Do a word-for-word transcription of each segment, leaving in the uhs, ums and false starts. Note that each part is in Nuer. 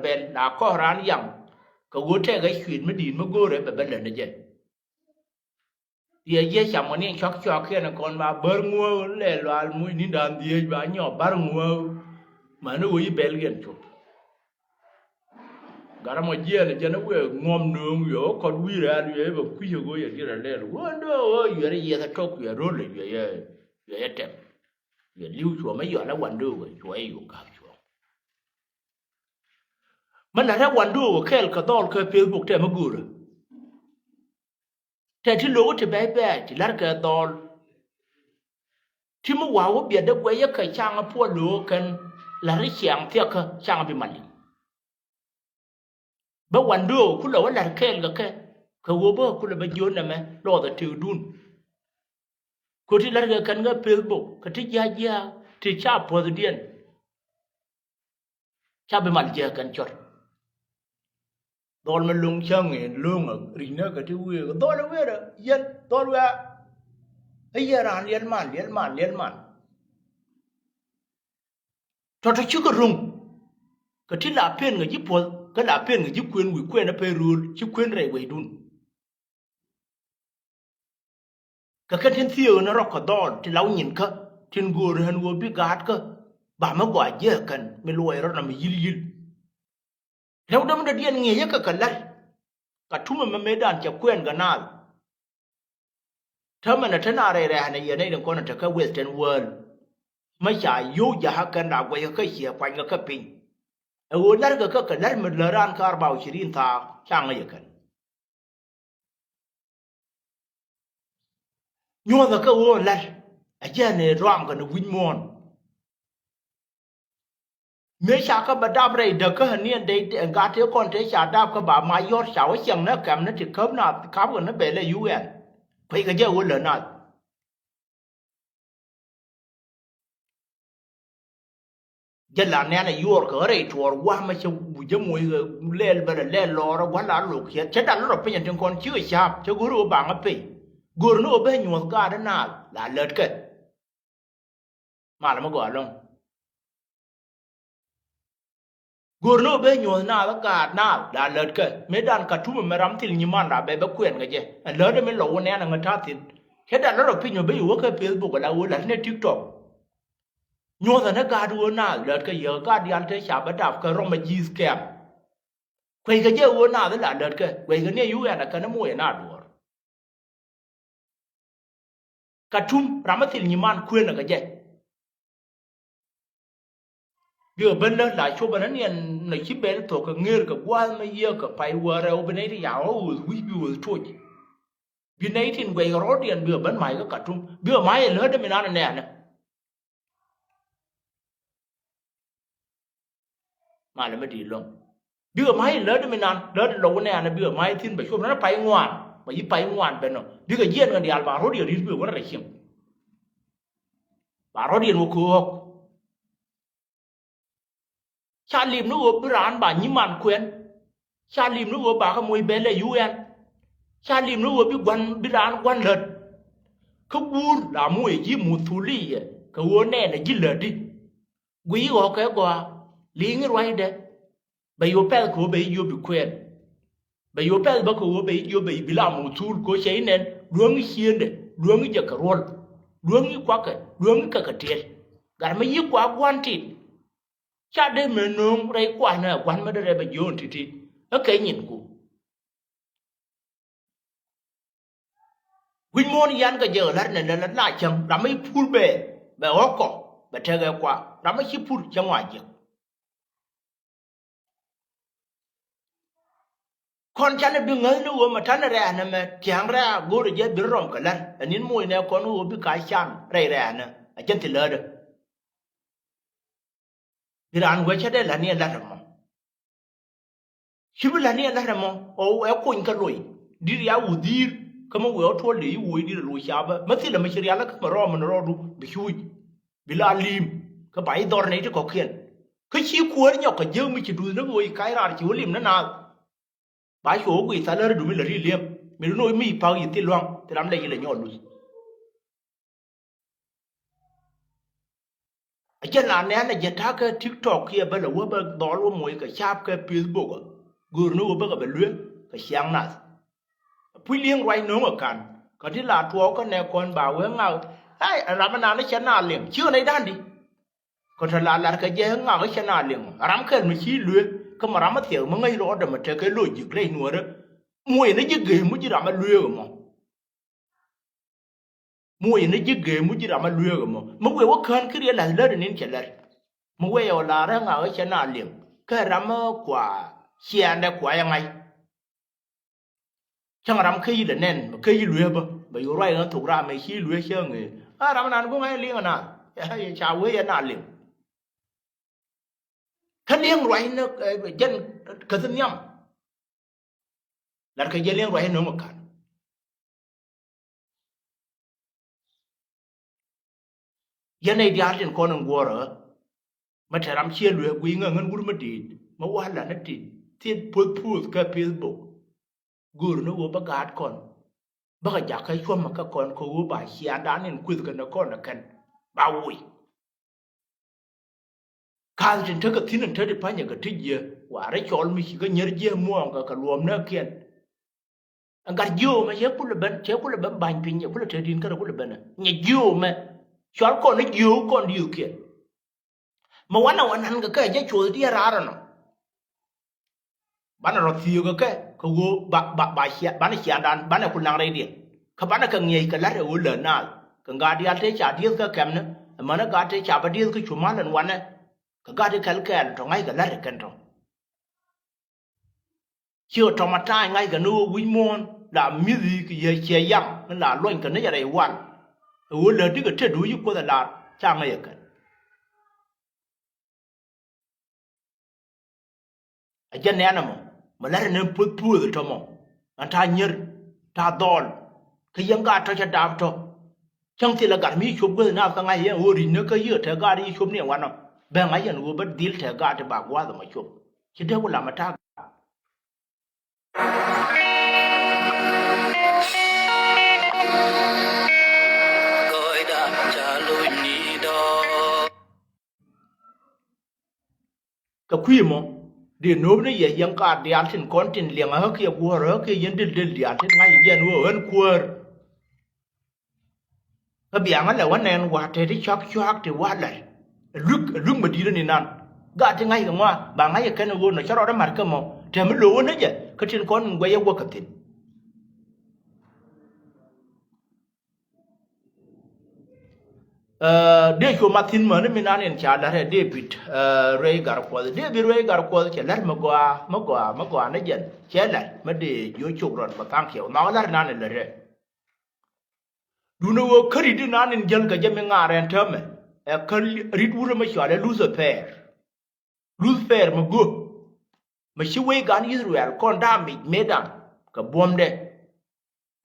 Bɛl la kɔk raan yaŋ kɛ ɣöö tɛkɛ cuit mi di̱i̱t mi go̱o̱rɛ bɛ bɛ lät ni jɛ. Yɛ jiɛ cam ŋuɔ̱t ni cuak cuak kiɛn kɔn ba bär ŋuäk lɛ lual muc ni da̱a̱n dhieec ba nyɔk bär ŋuäk. Mani ɣöö yi bɛl kiɛn cop. Gat amɔ jiɛɛn jɛn a wëë ŋuɔm nööŋ wiɛ wä kɔt wi̱i̱ rɛ̈ɛ̈l wiɛ bɛ kui̱c a ɣöö yɛ diɛt a lɛl wä ndöö ɣöö yuɛ rɛ yiɛth a tɔk wiɛ ro̱l wiɛ yɛ wiɛ yɛ tɛm. Wiɛ li̱w cuɔ mɛ yɔl a wan döö ɣöö cuɔ yɛ yuk ga̱a̱k cuɔ. Mɛ la̱t rɛ wan döö ɣöö kɛɛl kɛ dhɔl kɛ Facebook tɛm a göörä. Tɛ ti lo̱k ti bɛc bɛɛc ti la̱rkɛ dhɔl. Ti mi wa̱a̱ wä biɛt dee guɛcä kɛ caŋ puɔl lo̱k kɛn la̱r i̱ ciaŋ thiakä caŋ bi mali. Bä wan döök kulɛ wä la̱r kɛɛl kɛ kɛ kɛ ɣöö bä kulɛ bä jiöön nɛmɛ lɔɔth ɛ tëëkdun. Kɛ ti la̱rkɛ kɛn kɛ Facebook kɛ ti jiaak jiaak ti ca puɔ̱thdiɛn. Ca bi mal jiääk kɛn cɔt. Dhɔl mi lo̱ŋ cäŋ in lo̱ŋ a ri̱cnä kɛ ti wëë dhɔl a wëë rɛ yɛn dhɔl wëë a yɛn raan liɛl man liɛl man liɛl man. Tɔ̱tɔ̱ cikɛ ro̱ŋ kɛ ti la pen ŋä ji̱ puɔ̱th kä la pen ŋä ji̱ kuën wi̱i̱ kuën a pɛn rööl ci kuën rɛy wecdun. Kɛ kɛn tin thieekä ni rɔk kɛ dhɔɔl ti la wä nyinkä tin göörä ɣän ɣöö bi gaatkä ba mi gɔaa jiääk kɛn mi luɔc rɔ̱ na mi yi̱l yi̱l. Rɛw däm dɔ̱diɛn ŋi̱eecä kɛ kɛ la̱t. Ka tumɛ mɛ mëëdan cɛ kuɛn kɛ naath. Täämɛ nɛ te na rɛy rɛ̈ɛ̈nɛ yɛ nɛy tin kɔn ɛ te kä western world. Mä ca yio̱w ja̱kä kɛn la guɛcä kä ciɛ kuanykɛ kä piny. Ɛ ɣöö la̱rkɛ kä kɛ la̱r mi lär raan kä arba wa ishirin thaak ca ŋäc ɛ kɛn. Nyuɔ̱thä kä ɣöö la̱r a jiɛn ɛ ruamkɛ ni wi̱c muɔ̱ɔ̱n. Mëë ca kä bɛ dap rɛy däk kä aniɛn dee gat tëë kɔn tëë ca dap kä ba mac yɔ̱r ca wä ciɛŋ ni kɛm ni ti käp naath kapkɛ ni bɛl ɛ U N. Kueckɛ jɛ ɣöö lät naath. Jɛ la nɛn a yuɔr kɛ ɣä rɛy tuɔɔr gua̱a̱mɛ cɛ wi̱c jɛ moc ɣɛ lɛl bɛ lɛ lɛl lɔɔr ɛ gua̱n la lo̱k kiɛt cɛ dal rɔ piny ɛ tin kɔn cikɛ ca̱a̱p cɛ go̱r ɣä baŋä pey. Go̱r ni ɣä ben nyuɔ̱th gaat ɛ naath la lätkɛ. Malɛ mi gɔaa ɛlɔ̱ŋ. Go̱r ni ɣä ben nyuɔ̱th naath ɛ gaat naath la lätkɛ mëëdan Katum ɛmɛ ram thil nyiman la bɛ bɛ kuɛn kɛ jɛ. Ɛn lätdɛ mi lɔ wä nɛn ɛŋä ta̱a̱ thi̱n. Cɛ dal rɔ piny ɣä ben yɛ wä kä Facebook ala ɣöö la̱t ni TikTok. Nyuɔ̱th ɛn ɛ gaat ɣöö naath lätkɛ yɛ ɛ gaat diaal te ca bä dap kɛ rɔm ɛ ji̱th kɛ̈m. Kueckɛ jɛ ɣöö naath ila lätkɛ kueckɛ ni ɛ U N ɛ kɛn ɛ moc ɛ naath duɔ̱ɔ̱r. Katum ram mi thil nyiman kuënɛ kɛ jɛ. Bikɛ ben lä la cop ɛn aniɛn nɔ ci bɛl thok kɛ ŋer kɛ gua̱a̱th mi yiëë kɛ pay wäärɛ wä bi nɛy ti ya̱a̱ wä ɣööth wi̱c bi ɣööth toc. Bi nɛy tin guɛc kɛ rɔ̱diɛn bikɛ ben ma̱c kä Katum bikɛ ma̱c ɛ lätdɛ mi nan ɛ nɛɛnɛ. Malɛ mi di̱i̱t lɔ̱ŋ. Bikɛ ma̱c in lätdä mi nan lätdä lɔw nɛɛnɛ bikɛ ma̱c thi̱n bɛ cuɔp nɛn pay ŋuan bɛ yi pay ŋuan bɛ nɔ bikɛ jiɛn kɛ diaal ba ro̱diɛn ri̱t bikɛ wä rɛy cieŋ. Ba ro̱diɛn wä köök. Ca lim ni ɣöö bi raan ba nyiman kuɛn. Ca lim ni ɣöö bakä moc bɛl ɛ U N. Ca lim ni ɣöö bi gua̱n bi raan gua̱n lät. Kä guur la moc ɛ ji̱ muthuliyɛ kɛ ɣöö nɛɛnɛ ji̱ lätdi. Guiy ɣɔ̱kɛ gɔaa li̱i̱ŋ ruacdɛ. Bɛ yo̱o̱ pɛ̈th kɛ ɣöö bɛ yi jiöp bi kuɛɛn. Bɛ yo̱o̱ pɛ̈th bä kɛ ɣöö bɛ yi jiöp bɛ yi bi la muthul kɛ ɣöö cɛ yi nɛn luäŋ i̱ ciëëndɛ luäŋ i̱ jɛ kɛ ruɔ̱l. Luäŋ i̱ kuakɛ luäŋ i̱ kɛ kɛ tiɛl. Gat mi yi kuak gua̱n tit. Ca dee mɛ nööŋ rɛy kuanɛ gua̱n mi dee rɛy bɛ jiöön ti̱ti̱. Ɛ kɛ nyinku. Wi̱c muɔ̱ɔ̱n yan kɛ jɛ ɣä la̱t nɛ lɛ lɛ na cäŋ ram mi pur bɛ bɛ ɣɔ̱kɔ bɛ tekɛ kua ram mi ci pur cäŋ wa jiäk. Kɔn canɛ bi ŋäth ni ɣöö mɛ ta̱nɛ rɛ̈ɛ̈nɛ mɛ tia̱a̱ŋ rɛ̈ɛ̈ go̱o̱rɛ jɛ bi rɔm kɛ la̱t ɛ ni̱n moc nɛ kɔn ɣöö bi ka can rɛy rɛ̈ɛ̈nɛ ɛ jɛn ti lätdä. Bi raan wee cä dee la̱t ni ɛ la̱t ɛmɔ. Ci bi la̱t ni ɛ la̱t ɛmɔ ɛ kony kä loc di̱t ya wudhi̱i̱r. Kä mi wee ɣä tuɔl dee i̱ woc di̱t ɛ loc ca bä mi thilɛ mi ci rial kä mi rɔɔm mi ni rɔɔdu bi cuuc. Bi la li̱i̱m kä ba i̱ dhɔr nɛy ti kɔ̱kiɛn. Kä ci kuäär nyɔk kɛ jiäk mi ci duuth ni bi wec kac raar ci wä lim ni naath. Ba cuɔ wä guiy thal ɣä ri dumi lät i̱ li̱em mi duni wec mi ci pa̱k yi thil lua̱ŋ thi ram lɛ yi lɛ nyɔɔl luth. A jɛn la nɛn a jɛ ta̱a̱ kɛ TikTok kiɛ bä lɛ wä bä dhɔl wä moc kɛ ca̱a̱p kɛ Facebook. Go̱o̱r ni wä bä kɛ bɛ lueek kɛ ciaŋ nath. Puc li̱eŋ ruac no̱o̱ŋ ɛ ka̱n kä ti la tuɔɔk kä nɛ kɔn ba wee ŋak. Ai, ram ɛnan cɛ na liŋ ci ɣän ɛ da̱n di. Kä tɔ la lar kɛ jɛ ŋak cɛ na liŋ ram kɛl mi ci lueek kä mɛ ram ɛ thiɛk mi ŋäc rɔɔdɛ mɛ tekɛ logic rɛy nuɔ̱ɔ̱rä. Muɔc ni ji̱ gee muc ji̱ ram ɛ lueek ɛmɔ. Muɔc ni ji̱ gee muc ji̱ ram ɛ lueek ɛmɔ. Mi wëë wä kään ki riɛ la̱th lät nin cɛ lät. Mi wëë yɛ wä la̱r ɛ ŋa̱k ɛ cɛ na liŋ kä ram ɛ kua ciɛɛndɛ kua yɛ ŋa̱c. Cäŋ ram kä yi̱ lɛ nɛn kä yi̱ lueek bä bɛ yo̱o̱ ruac ɣän thok ram ɛ ci lueek cäŋ ëë a ram nan guŋ ɛ liŋ ɛ na. Ca wee yɛ na liŋ. Kä liŋ ruac ni jɛn käth nhiam. Lat kɛ jɛ liŋ ruac ni no̱ŋ ɛ ka̱n. Yɛn nɛy diaal tin kɔn in guɔ̱rä. Mä te ram ciɛ luee guiy ŋäŋ in wur mä di̱i̱t mä wa̱lä ni ti thiet puɔth puɔth kä Facebook. Go̱o̱r ni ɣöö bä gaat kɔn bäkɛ jakä cuɔ̱mä kä kɔn kä ɣöö ba ciaadan in kueth kɛn kɔn ɛ kɛn ba woc. Ka̱a̱th tin tekɛ thi̱n in te di pa̱nyɛ kɛ ti jiɛ wa̱rä cɔl mi ci kä nyier jiɛ muɔɔŋ kɛ kɛ luɔ̱ɔ̱m näkiɛn. Ɛn gat jiöö mɛ cɛ kulɛ ben cɛ kulɛ ben ba̱ny piny cɛ kulɛ te di̱n kärɛ kulɛ ben ɛ nyɛ jiöö mɛ. Cɔal kɔn ni jiöö kɔn diöö kiɛn. Mɛ wanɛ wä nan kɛ kɛ jɛ cuɔth diɛ raar ɛnɔ. Banɛ rɔ thiöökä kɛ kɛ ɣöö ba ba ba cia banɛ ciandan banɛ kul naŋ rɛydiɛn. Kä banɛ kɛ ŋiɛc kɛ la̱t ɛ ɣöö lät naath kɛ gat diaal tëë ca dieth kä kɛmni. Ɛmɛnɛ gat tëë ca bä dieth kä cu mal ɛn wanɛ. Kɛ gat ti kɛl kɛɛl tɔ ŋa̱ckɛ la̱t ɛ kɛn tɔ. Ciɛ tɔmɔ ta̱a̱ny ŋa̱ckɛ ni ɣöö wi̱c muɔ̱ɔ̱n la mi̱thi kɛ yɛ ciɛ yam ni la luɔ̱ny kɛ ni jɛ rɛy wal. Ɛ ɣöö lätdi kɛ tet ɣöö ci kuoth ɛ lar ca ŋäc ɛ kɛn. Ɛ jɛn nɛɛnɛ mɔ mɛ la̱t ɛn ɛn puɔth puɔth ɛ tɔmɔ. Ɛn ta̱a̱ nyier ta̱a̱ dhɔl kä yɛn gaat tɔ cɛ dap tɔ. Cäŋ thilɛ gat mi ci cop guäth naath kä ŋa̱c yɛn ɣöö ri̱cnä kä yiëë te gaat ci cop ni ɛ wanɔ. Bɛ ŋa̱c yɛn ɣöö bä dhil te gaat ti ba gua̱a̱th ɛmɔ cop. Ci dee ku lam ɛ ta̱a̱. Kɛ kui̱ mɔ dee no̱o̱p ni yɛ yɛn kaat diaal tin kɔn tin liɛŋ ɛ ɣä kiɛ guɔ̱ɔ̱r ɛ ɣä kiɛ yɛn del del diaal tin ŋa̱c yɛ jɛn ɣöö ɣän kuäär. Kä biaŋä lɛ wä nɛn wa̱a̱ te ti cuak cuaak ti wa̱a̱ lɛr. Ɛ luik ɛ luik mɛ di̱i̱t ni nan. Gaat ti ŋa̱c kɛ ŋɔa ba ŋa̱c kɛ kɛn ɛ ɣöö nɔ cä rɔɔdɛ ma̱t kä mɔ tɛm mi lo̱o̱k wä ni jɛ kä tin kɔn in guɛc ɛ wä kɛ thi̱n. Ɛ dee cu ma thi̱n mäni mi nan in ca la̱t ɛ David ɛ Ruey Gatkuɔth. David Ruey Gatkuɔth cɛ la̱t mi gɔaa mi gɔaa mi gɔaa ni jɛn cɛ la̱t mi dee jiö cok rɔt bä thaŋ kiɛ wä nhɔk la̱t nan in la̱t ɛ. Duundɛ ɣöö kä ri̱t inan in jäl kɛ jɛ mi ŋaar ɛn täämɛ ɛ kä ri̱t wurɛ mi cɔal ɛ Lucifer. Lucifer mi göök mi ci wec gan Ithɛrɛl kɔn da̱a̱m ic mëëdan kɛ buɔ̱mdɛ.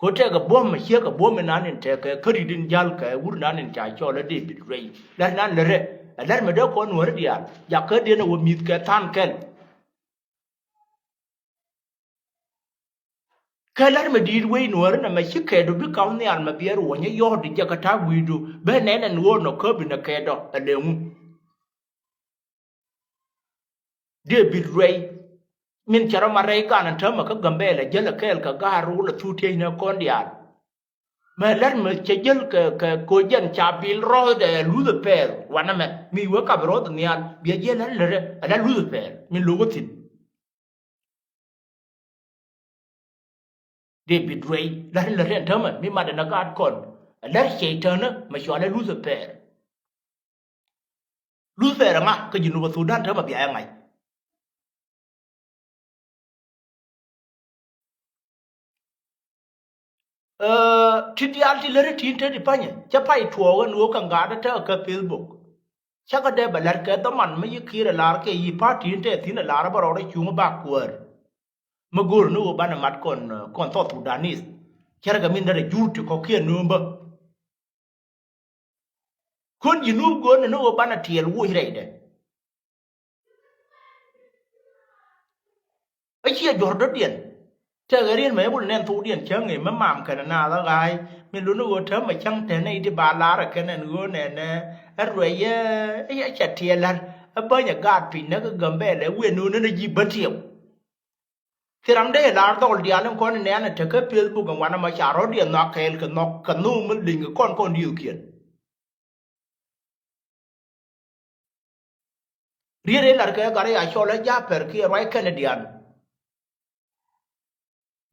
Kɛ ɣöö tɛkɛ buɔ̱m mi ciekɛ buɔ̱m inan in tɛkɛ kä ri̱t in jäl kɛ wur inan in ca cɔl ɛ David Ruey. Lät inan lät rɛ ɛ lät mi dee kɔn nuääri diaal jakä diɛn ɛ wä mi̱th kɛ tha̱a̱n kɛl. Kɛ la̱t mi di̱i̱t wec nuääri nɛmɛ ci kɛɛdu bi kaw nhial mɛ biɛ ruɔ̱nyä yɔ̱ɔ̱t di jɛ kɛ ta̱a̱ gui̱i̱du ben nɛn ɛn ɣöö nɔ kä bi nɛ kɛɛdɔ ɛ leŋu. David Ruey min cɛ rɔ ma rɛy gan ɛn täämɛ kä Gambɛla jäl ɛ kɛɛl kɛ gaat rol ɛ thuk tiecnɛ kɔn diaal. Mɛ lät mɛ cɛ jäl kɛ kɛ koc jɛn ca bil rɔɔthdɛ Lucifer wanɛ mɛ mi wee kap rɔɔth nhial biɛ jiɛ lät lät ɛ lät Lucifer min lo̱k kä thi̱n. David Ruey lät in lät in täämɛ mi mat in a gaat kɔn ɛ lät cɛy-tani mɛ cɔal ɛ Lucifer. Lucifer ɛ ŋa kä Jinub Thudan täämɛ bia ɛ ŋa̱c. Ɛ ti diaal ti lät in ti in te di pa̱nyɛ cä pay tuɔɔk ɛn ɣöö kɛ ŋa̱a̱t ɛ tɛk ɛ kä Facebook. Cä kɛ dee bɛ la̱t kɛ dhaman mi yi Kiir ɛ la̱r kɛ yi party in te thi̱n ɛ la̱r ɛ bä rɔɔdɛ cuŋ ɛ bak kuäär. Mi go̱o̱r ni ɣöö banɛ mat kɔn kɔn South Sudanese. Cärkɛ min derɛ jur ti kɔ̱kiɛn nööm bä. Kön Jinub go̱o̱r ni ni ɣöö banɛ tiɛɛl woc rɛydɛ. Ɛ ciɛ juɔ̱r dɔ̱diɛn. Tɛkɛ riet mɛ yɛ bul nɛn thokdiɛn cäŋ i̱ mi mam kɛnɛ naath ɛ ɣa̱a̱c mi luni ɣöö täämɛ cäŋ tɛnɛ i̱ ti ba lar ɛ kɛn ɛn ɣöö nɛnɛ Ɛ ruɛc ɛ, ɛ, ɛ cɛ tiɛɛl la̱r ɛ bäny ɛ gaat piny näk ɛ Gambɛla ɛ wi̱i̱ nööŋ ni ji̱ bä tiɛw. Thil ram dee lar dhɔl diaal in kɔn in nɛɛn ɛ tekä Facebook in wanɛ mɔ ca rɔ̱diɛn nhɔak kɛɛl kɛ nhɔk kɛ nhök mi liŋ kɛ kɔn kɔn diöökiɛn. Riet ëë lar kɛ gat ëë a cɔl ɛ Japɛr kiɛ ruac kɛnɛ diaal.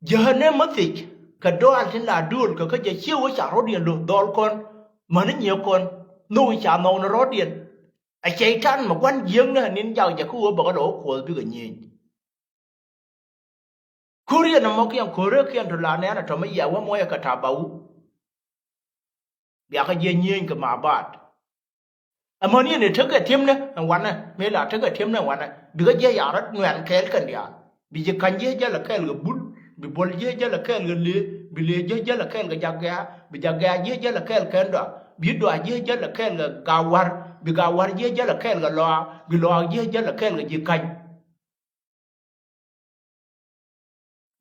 Jäänɛ mi thiec kɛ dɔaal tin la duël kɛ kä jɛ cië wä ca rɔ̱diɛn lo̱th dhɔl kɔn mäni nyiëë kɔn nhök ca nhɔk ni rɔ̱diɛn. Ɛ cɛy-tan mi gua̱n jiäkni ɛ ni̱n jak jɛ kä ɣöö bɛ kɛ lɔ wä kuɔth bikɛ nyieny. Ko̱riɛn ɛmɔ kiɛn ko̱rä kiɛn tɔ la nɛɛn ɛ tɔ mi yia wä muɔyɛ kɛ ta̱ba̱wu. Bia kä jiɛ nyieny kɛ ma baat. Ɛmɔ ni ɛn ɛ tekɛ tiemnɛ ɛn wanɛ mëë la tekɛ tiemnɛ ɛn wanɛ bikɛ jiɛ ya rɔ̱t nuɛn kɛɛl kɛn diaal. Bi ji̱ ka̱ny jiɛ jälɛ kɛɛl kɛ bul, bi buɔl jiɛ jälɛ kɛɛl kɛ lee, bi lee jiɛ jälɛ kɛɛl kɛ jak gɛ̈ɛ̈, bi jak gɛ̈ɛ̈ jiɛ jälɛ kɛɛl kɛn dɔa, bi dɔa jiɛ jälɛ kɛɛl kɛ gawar, bi gawar jiɛ jälɛ kɛɛl kɛ lɔaak, bi lɔaak jiɛ jälɛ kɛɛl kɛ ji̱ ka̱ny.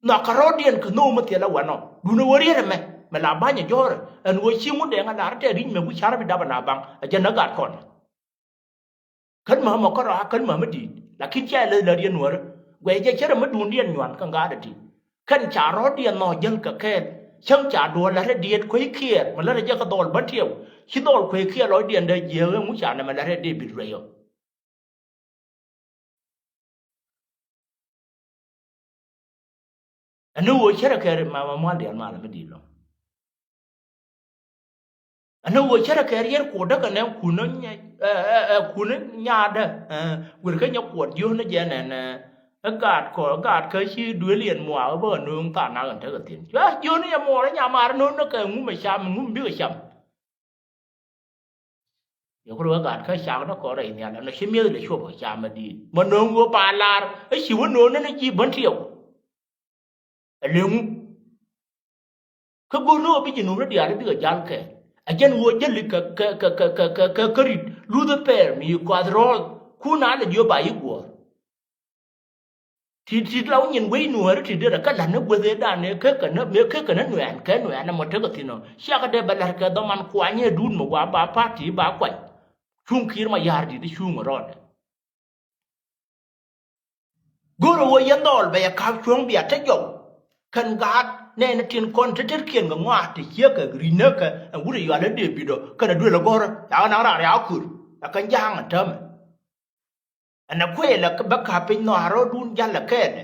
Nhɔakä rɔ̱diɛn kɛ nhök mi thilɛ wanɔ. Duundɛ ɣöö riet ɛmɛ mɛ la ba̱ny ɛ jɔ̱ɔ̱rɛ ɛn ɣöö ci ŋut dɛŋ a lar tɛɛr ri̱c mɛ ku ca̱r bi dap ɛ na baŋ ɛ jɛn ɛ gat kɔn. Kän mɛ mɔ kärɔa kän mɛ mi di̱i̱t lakin cia leth lät yɛn nuäärä. Guɛc jɛ cärɛ mi duundiɛn nyuan kä gat ɛ ti. Kɛn ca rɔ̱diɛn nhɔk jäl kɛ kɛɛl cäŋ ca duɔl lät rɛ diet kuec kiɛɛr mɛ lät rɛ jɛ kä dhɔl bä tiɛw. Ci dhɔl kuec kiɛɛr lɔcdiɛn dee jiääk ɛ ŋu ca nɛmɛ lät rɛ dee bit ruɛy ɔ. Ɛn ni ɣöö cärɛ kɛ ri ma ma mual diaal mal mi di̱i̱t lɔ. Ɛn ni ɣöö cärɛ kɛ riɛt kuɔt däkɛ nɛ kun ni ɛ ɛ ɛ kun ni nyaatdä ɛ wër kä nyɛ kuɔt jiökni jɛ nɛn ɛ ɛ gaat kɔ ɛ gaat kä ci duëël yɛn muaak ɛ bä ɛ nööŋ thanak ɛn tekɛ thi̱n. Cua jiökni yɛ muɔɔr ɛ nyamaar nööŋ ni kɛ ŋum ɛ cam ŋum bikɛ cam. Yɛ ku rɔ wä gat kä cak ni kɔn rɛy nhial ɛn ci mi̱eth lɛ cuɔp kä cam ɛ di̱i̱t mɛ nööŋ wä ba lar ɛ ci wä nööŋ ni ji̱ bän tiɛw. Ɛ leŋu kä go̱r ni wä bi ji̱ nööŋ ni diaal bikɛ jal kɛ ɛ jɛn wä jäli kɛ kɛ kɛ kɛ kɛ kɛ rit luth ɛ pɛɛr mi kuath rɔɔth kun a lɛ jiö ba yi guɔ̱ɔ̱r. Ti ti la wä nyin wec nuääri ti derɛ kä la̱t ni guäth ëëdan ëë kä kɛ ni mëë kä kɛ ni nuɛɛn kɛ nuɛɛn ɛmɔ tekɛ thi̱n ɔ. Ciakɛ dee bɛ la̱t kɛ dhɔman kuany ëëdun mi wa ba party ba kuany. Cuŋ Kiir Mayardit cuŋ rɔɔdɛ. Go̱rɛ wä yɛn dhɔl bɛ yɛ ka̱p cuɔ̱ŋ bia te jɔw. Kɛn gaat nɛɛni tin kɔn te tetkiɛn kɛ ŋɔaa te ciekɛ ri̱cnäkɛ ɛn wut ɛ yual ɛ Dee-bid ɔ kɛn ɛ duël ɛ gɔ̱rä. Ca kɛ naŋ raan riaak ko̱r ɛ kɛn ja̱a̱ŋ ɛ täämɛ. Ɛn ɛ kuëëlɛ bä ka̱p piny nhɔaarä duun jalɛ kɛɛlɛ.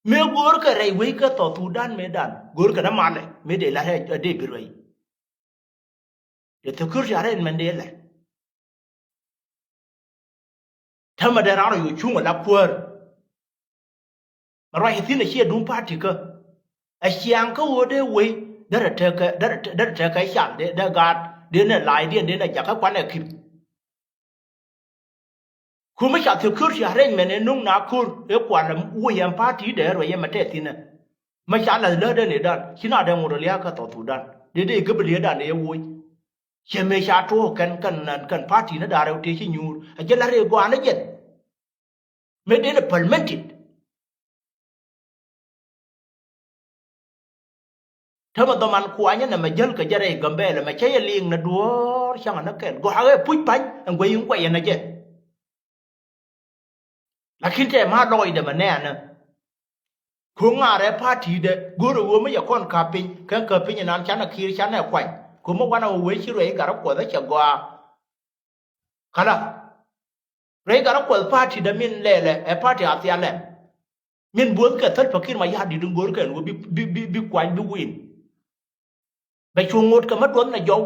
Mëë go̱o̱rkɛ rɛy wec kä South Sudan mëëdan go̱o̱rkɛ ni malɛ mëë dee la̱t ɛ Dee-bid ruɛy. Dee security arrangement dee la̱t. Täämɛ dee raan rɔ yo̱o̱ cuŋ ɛ la kuäär. Mɛ ruac thi̱n ɛ ciɛ duŋ party kä ɛ ciaŋ kä ɣöö dee wec derɛ tekɛ derɛ tekɛ cal dee gaat dee nɛ la̱a̱cdiɛn dee nɛ jakä kuanɛ kip. Kumä ca security arrangement ɛ no̱ŋ na ko̱r ɛ kual ɛ woc ɛn party dee ruɛc ɛmɛ tɛth thi̱n ɛ. Mɛ ca la̱th lätdä ni dan ci na dee ŋot ɛ lia̱a̱ kä South Sudan dee dee gäbä lia̱a̱ dan dee yɛ woc. Cɛ mëë ca tuɔɔk kɛn kɛn kɛn party ni da̱rɛ tëë ci nyuur ɛ jɛ la̱t rëë gɔaa ni jɛn. Mëë den ɛ parliamented. Täämɛ dhɔman kuanyä nɛmɛ jäl kɛ jɛ rɛy Gambɛla mɛ cä yɛ liŋ nɛ duɔ̱ɔ̱r cäŋɛ nä kɛl gɔaa ɣɛ puc pa̱ny ɛn guɛy in guɛyɛ nɛ jɛ. Lakin tɛ ma lɔcdɛ mɛ nɛɛnä. Ko̱ ŋa̱rɛ party dɛ go̱rɛ ɣöö mi yɛ kɔn ka̱p piny kɛn käp piny inan canɛ Kiir canɛ kuany ko̱ mi wanɛ ɣöö wee ci ruɛy Gatdä Kuɔth ɛ cɛ gɔaa. Kala ruɛy Gatdä Kuɔth party dɛ min lɛlɛ ɛ party a thialɛ. Min buɔth kɛ Salva Kiir Mayardit in go̱o̱r kɛn wä bi bi bi bi kuany bi win. Bɛ cuŋ ŋot kɛ mä duɔth nɛ jɔw.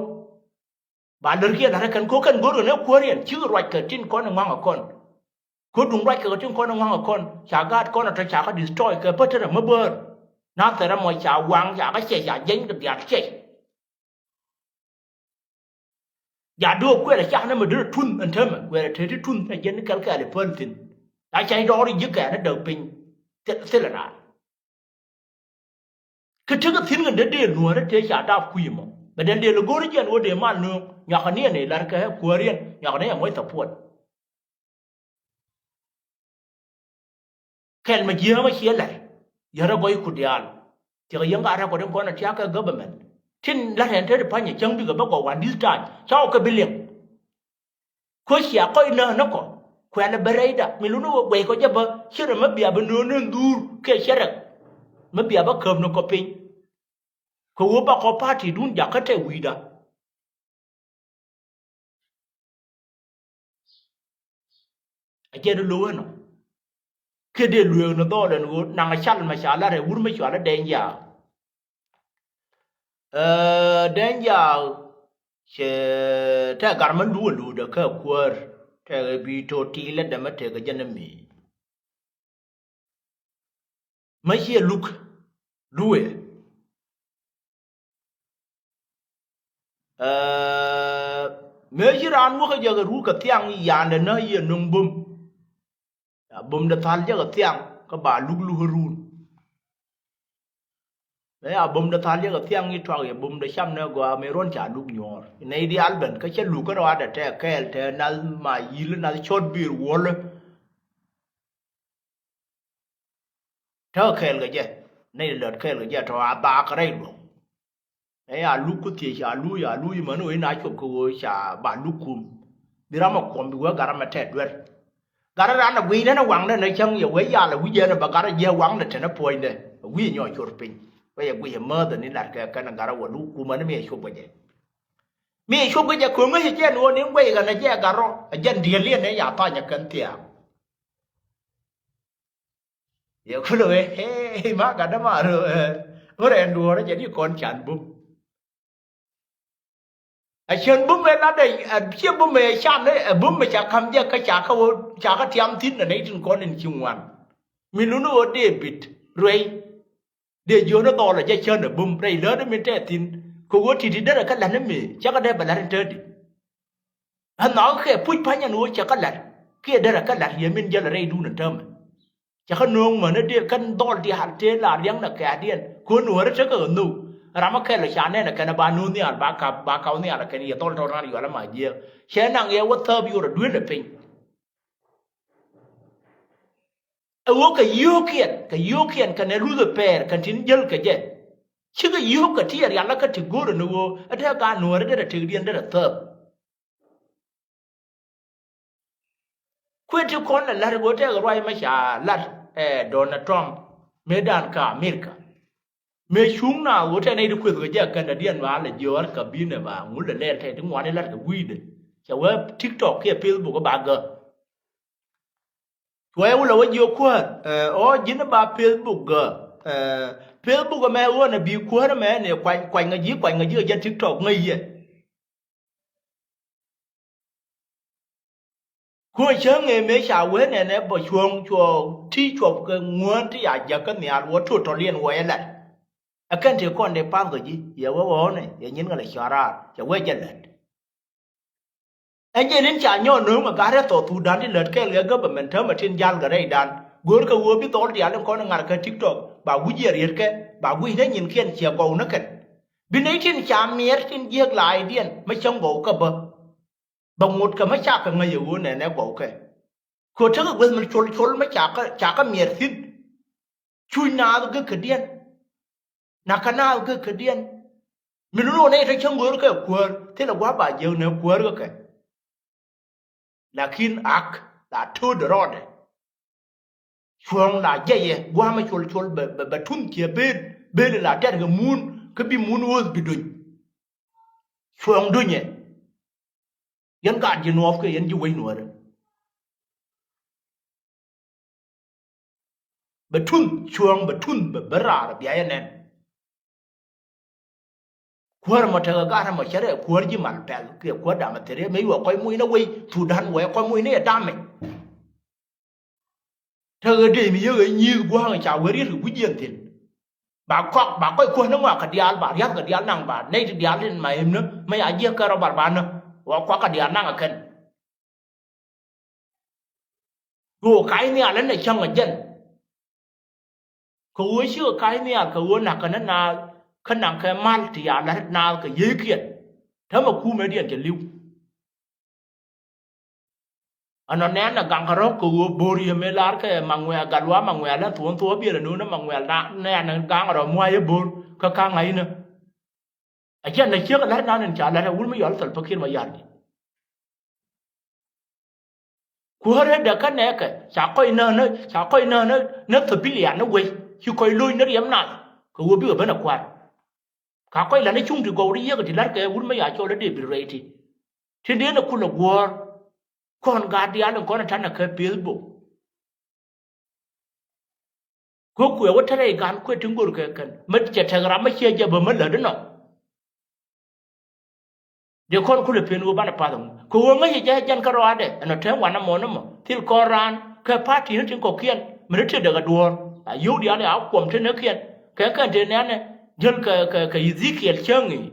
Ba lär kiɛ la̱rä kɛn ko̱ kɛn go̱o̱r kɛn ɛ kuäär yɛn cikɛ ruac kɛ tin kɔn in ŋɔ̱a̱ŋ ɛ kɔn. Ko̱ duŋ ruac kɛ kɛ tin kɔn in ŋɔ̱a̱ŋ ɛ kɔn ca gaat kɔn ɛ tɔ ca kä destroy kɛ pätänɛ mä bäär. Nathɛr ɛmɔ ca waŋ ca kä cɛc ca jɛny kɛ diaal cɛc. Ja do̱o̱k kuɛɛrɛ caknɛ mɛ derɛ tun ɛn täämɛ kuɛɛrɛ te ti tun ɛ jɛn ni kɛl kɛɛl i̱ päl thi̱n. La cɛny dɔɔr i̱ ji̱ kɛɛl ni däk piny thil thil ɛ raar. Kä tekɛ thi̱n kɛn dee deel nuäärä tëë ca dap kui̱ ɛmɔ bɛ dee deel i̱ go̱o̱r i̱ jiɛn ɣöö dee mal nööŋ nyuakɛ ni ɛn i̱ la̱rkɛ kuääriɛn nyuakɛ ni ɛmɔ i̱ thapuɔt. Kɛl mɛ jiäämä ciɛ lɛr yärä gɔy ku diaal. Tiɛkɛ yäŋ ka rɛkɔt in kɔn ɛ tia̱a̱ kɛ government. Tin la rɛn te di panyɛ cäŋ bikɛ bä gɔw wan this time. Ca wä kɛ bi liŋ. Ko cia kɔc nä nä kɔ. Kuɛl bä rɛyda. Mi luni wä guɛy kɔ jɛ bä. Cirɛ mä bia bä nööni dhur kɛ cɛ rɛk. Mä bia bä käp ni kɔ piny. Kɛ wä ba kɔ party dun jakä tɛ wi̱i̱da. A jɛ di lo̱wä nɔ. Kɛ dee lueek ni dhɔl ɛn ɣöö naŋ a cal mɛ ca lat ɛ wur mi cɔal a Dɛny Jaak. Ɛ, Dɛny Jaak cɛ tɛ gar mɛ luɔ luudɛ kä kuäär tɛ ɣɛ bi to ti lɛ dɛmɛ tɛ kɛ jɛ ni mi. Mä ciɛ luk duëë. Ɛ, mëë ci raan wä kä jɛ kɛ ruu kɛ thiaŋ yandɛ nä yɛ nöŋ bum. Ya bum dɛ thal jɛ kɛ thiaŋ kä ba luk luk run. Mëë ya bum dɛ thal jɛ kɛ thiaŋ i̱ tuak yɛ bum dɛ cam nɛ gɔaa mëë ruɔ̱n ca luk nyuɔɔr. Nɛy diaal ben kä cä luk kä rɔadɛ tɛ kɛɛl tɛ nath ma yil nath cɔt biir wuɔl. Tääk kɛɛl kɛ jɛ, nɛy lät kɛɛl kɛ jɛ tɔ a baak rɛy luɔ̱ŋ. Ɛ ya luk ku thiec ca luuc a luuc män ɣöö in a cop kɛ ɣöö ca ba luk kum. Bi ram ɛ kuɔm bi wee gat ram ɛ tɛt duer. Gat ɛ ran ɛ guiy nɛn ɛ waŋdɛ nɛ cäŋ yɛ wee yal ɛ wi̱c ɛn ɛ bɛ gat ɛ jiɛ waŋdɛ tɛn ɛ puɔ̱nydɛ. Ɛ wi̱c ɛ nyɔɔc cor piny. Wee yɛ guiy ɛ määth ɛ ni lat kɛ kɛn ɛ gat ɛ wä luk kum ɛn mi ɛ cop kɛ jɛ. Mi ɛ cop kɛ jɛ köŋä cɛ jɛ ni ɣöö ni guiy ɣän ɛ jɛ gat rɔ ɛ jɛn diël yɛn ɛ ya thany ɛ kɛn thiaak. Yɛ kulɛ wee, hey, ma gat dämaar, ɛ, wä rɛn duɔ̱ɔ̱r jɛ ni kɔn can bum. A cän bum ɛ lat ɛ, a ciɛ bum ɛ can ɛ, bum ɛ ca ka̱m jɛ kä ca kä wä, ca kä tiam thi̱n ɛ nɛy tin kɔn in ci ŋuan. Mi luni wä David ruɛy. Dee jiön ɛ dhɔl ɛ jɛ cän ɛ bum rɛy lät ɛ min tɛ thi̱n. Kɛ wä ti̱ti̱ derɛ kä la̱t ni mëë, cä kä dee bɛ la̱t in te di. Ɛ nhɔakä kɛ puc pa̱ny ɛn ɣöö cɛ kä la̱t kiɛ derɛ kä la̱t yɛ min jäl rɛydun ɛn täämɛ. Cɛ kä nööŋ män ɛ dee kɛn dhɔl diaal tëë la riäŋnɛ kɛ̈ɛ̈diɛn kön nuäärä tekɛ ɣä nhök. Ram ɛ kɛl ɛ ca nɛn ɛ kɛn ɛ ba nööŋ nhial ba kap ba kap nhial ɛ kɛn yɛ dhɔl tɔt ran yual ɛ ma jiääk cɛ naŋ yɛ wä thääp yorɛ duel ɛ piny. Ɛ ɣöö kɛ yio̱o̱kiɛn kɛ yio̱o̱kiɛn kɛn ɛ luth ɛ pɛɛr kɛn tin jäl kɛ jɛ. Cikɛ yio̱o̱k kɛ ti ɛ rialä kä ti go̱o̱rä ni ɣöö ɛ te gaat nuäärä derɛ tekdiɛn derɛ thääp. Kuëë ti kɔn lɛ la̱t ɣöö tɛk ruac mɛ ca la̱t, eh, Donald Trump mëë dan kä America. Mëë cuŋ na ɣöö tɛk nɛy ti kuëth kɛ jɛ kɛn dädiɛn ba lɛ jiɔɔr kä bi̱n ɛ ba ŋul lɛ lɛl tɛk ti ŋuani la̱t kɛ wi̱i̱dɛ. Cɛ wee TikTok kiɛ Facebook ba gä. Cuɔyɛ wulɛ wä jiök kuäär, eh, ɔ ji̱n ba Facebook gä, eh, Facebook ɛmɛ ɣöö nɛ bi kuäär ɛmɛ ni kuany, kuany ŋa ji̱, kuany ŋa ji̱ kɛ jɛ TikTok ŋäc yɛ. Kuäär cäŋ ëë mëë ca wee nɛnɛ bä cuɔ̱ɔ̱ŋ cuɔ ti cuɔp kɛ ŋuäär ti ya jäk kä nhial wä totally ɛn wä yɛ la̱t. Ɛ kɛn tëë kɔn dee path kɛ ji̱ yɛ wee wä ɣɔ̱nɛ yɛ nyin kɛ lɛ cɔ̱ɔ̱r raar cɛ wee jɛ la̱t. Ɛn jɛ ni̱n ca nyɔɔn nööŋ ɛ gat rɛth thɔɔk thukdan ti lät kɛɛl kɛ government täämɛ tin jal kɛ rɛydan. Go̱o̱rkɛ ɣöö bi dhɔl diaal in kɔn in ŋa̱r kɛ TikTok ba wi̱c yɛ rietkä ba gui̱c nä nyin kiɛn ciɛ gɔw näkɛn. Bi nɛy tin ca miɛr tin jiääk la̱a̱cdiɛn mi cäŋ gɔw kä bä. Bɛ ŋot kɛ mi cakɛ ŋäc ɛ ɣöö nɛnɛ gɔwkɛ. Kɛ ɣöö tekɛ gueth mi col col mi cakɛ, cakɛ miɛr thi̱n. Cuc naath gek kädiɛn. Nakä naath gek kädiɛn. Mi luni ɣöö nɛy te cäŋ go̱o̱rkɛ kuäär thilɛ gua̱a̱p ba jiäk nɛ kuäär kɛ kɛ. Lakin ak la töödɛ rɔɔdɛ. Cuɔ̱ɔ̱ŋ la jɛyɛ gua̱a̱mɛ col col bɛ, bɛ, bɛ tun ciɛ ben, ben la tɛr kɛ mun kä bi mun ɣööth bi duny. Cuɔ̱ɔ̱ŋ dunyɛ. Yɛn gaat ji̱ nuɔɔp kɛ yɛn ji̱ wec nuäärä. Bɛ tun cuɔ̱ɔ̱ŋ bɛ tun bɛ, bɛ raar bia yɛ nɛn. Kuäär mɔ tekɛ gat mɔ cärɛ kuäär ji̱ mal pɛl kiɛ kuäär damɛ theriɛ mëë yuɔ kɔc muc ni wei thudan wee kɔc muc ni ɛ damɛ. Tekɛ dee mi yek ɛ nyi̱i̱th gua̱a̱ŋ ca wee riet kɛ gui̱c yɛn thi̱n. Ba kɔk ba kɔc kuäär ni ŋɔak kɛ diaal ba riath kɛ diaal naŋ ba nɛy ti diaal tin ma hemni mɛ ya jiäk kɛ rɔ bar ba näk wä kuak kɛ diaal naŋ ɛ kɛn. Kɛ ɣöö ka̱c nhial ɛn ɛ cäŋ ɛ jɛn. Kɛ ɣöö cikɛ ka̱c nhial kɛ ɣöö na̱k kɛn ɛ naath kä naŋ kɛ mal ti ya la̱t naath kɛ yiëëkiɛn. Täämɛ kumɛdiɛn cɛ li̱w. Ɛnɔ nɛɛn ɛ gaŋ kɛ rɔ̱ kɛ ɣöö bo̱r yɛ mëë lar kɛ Maŋuɛɛl gat luaak Maŋuɛɛl ɛn thuɔ̱ɔ̱n thuɔ̱ɔ̱ biɛl ɛ no̱o̱n ɛ Maŋuɛɛl na nɛɛn ɛ gaŋ rɔ̱ mua̱a̱c ɛ bo̱r kä ka̱ŋ ŋa̱cnä. A jɛn a ciek a la̱t nan in ca la̱t a wul mi yɔal Salva Kiir Mayardit. Kuäärä dɛ kä nɛɛkɛ ca kɔc nä nä ca kɔc nä nä nä civilian ni wec ci kɔc lo̱c ni riɛm nath kɛ ɣöö bikɛ ben a kua̱r. Ka kɔc la̱t ni cuŋ ti gɔw ti yiëk ti la̱t kɛ wur mi ya cɔl i̱ David Rɛy ti tin dee ni kulɛ guɔ̱ɔ̱r. Kɔn gaat diaal in kɔn in ta̱nɛ kɛ Facebook. Kɛ kuɛ wä te rɛy gan kuɛ ti ŋor kɛ kɛn mi cɛ tɛk ram mi ciɛ jɛ bä mi lät inɔ. Dee kɔn kulɛ pen ɣöö banɛ path ɛŋu kɛ ɣöö ŋäcɛ jɛ jɛn kä rɔaadɛ ɛn ɔ te wanɛ mɔni mɔ thil kɔn raan kɛ party ni tin kɔkiɛn mi ni tëdɛ kɛ duɔ̱ɔ̱r. A yio̱w diaal a kuɔm te näkiɛn kɛ kɛn te nɛnɛ jäl kɛ kɛ kɛ Ezekiel cäŋ i̱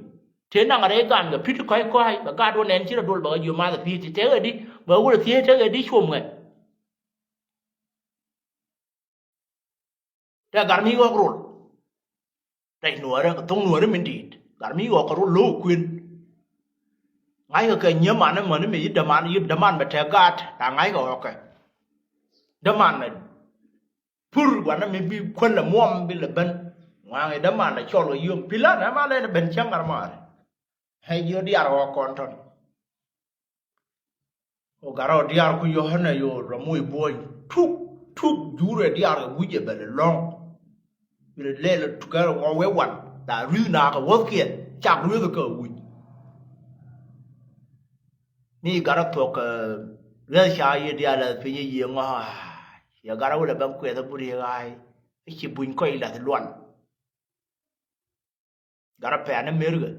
te naŋ rɛy gan kɛ pi̱t kɔ̱a̱c kɔ̱a̱c kɛ gaat wä nɛn ci rɔ dol bɛ kɛ jiö math ɛ pi̱i̱t ti tɛk ɛ di bɛ wä rɔ thiec tɛk ɛ di cuɔm ŋɛ. Tɛ gar mi ɣɔk rol. Tɛ nuɔrɛ kɛ thoŋ nuɔrɛ min di̱i̱t gar mi ɣɔk kɛ rol lo̱k kuën. Ŋa̱ckɛ kɛ nyiee man mäni mi yi däman yi däman bɛ tɛ gaat ta ŋa̱ckɛ ɣɔkɛ. Däman pur guanä mi bi kuäl lɛ muɔm bi lɛ ben. Ŋuaŋ i̱ däman lɛ cɔl kɛ yom pi̱l an ɛma lɛn ben cäŋ ŋa̱r maari. Ɛ jiö diaar ɣɔk kɔn tɔn. Ɔ garɔ diaar ku yɔ̱hänɛ yo̱o̱ rɔ moc buɔ̱ny tuk tuk jurɛ diaar kɛ wi̱cɛ bɛ lɛ lɔ̱ŋ. Bi lɛ lɛl tukɛ ɣɔw wee wan la rui̱th naakɛ wäthkiɛn cak rui̱th kä wi̱c. Mi garɔ thuɔ̱k kɛ rui̱th ca yiëë diaal ɛ piny yiëë ŋɔ̱a̱a̱c. Yɛ garɔ wälɛ bäŋ kuɛth ɛ buri ɣa̱a̱c. I̱ ci buny kɔc lath luan. Gat a pɛ̈ɛ̈n ni merkɛ.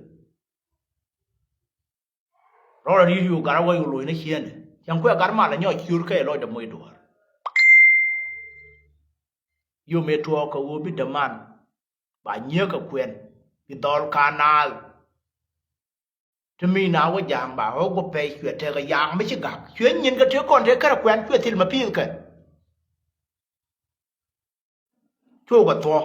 Rɔɔdɛ ri̱i̱t yo̱o̱ gat a wä yo̱o̱ loc ni ciëëndɛ. Cäŋ kuɛ gat mal a nyɔk ciöör kɛ lɔcdɛ moc duɔ̱ɔ̱r. Yom ëë tuɔɔk kɛ ɣöö bi däman ba nyiee kɛ kuɛn bi dhɔl ka naath. Ti mi na wä ja̱a̱ŋ ba ɣɔ̱k wä pɛy cuɛ tekɛ yaak mi ci ga̱k cuɛ nyin kɛ tëë kɔn tëë kärɛ kuɛn cuɛ thil ma pi̱i̱th kɛ. Cukɛ thuɔ̱k.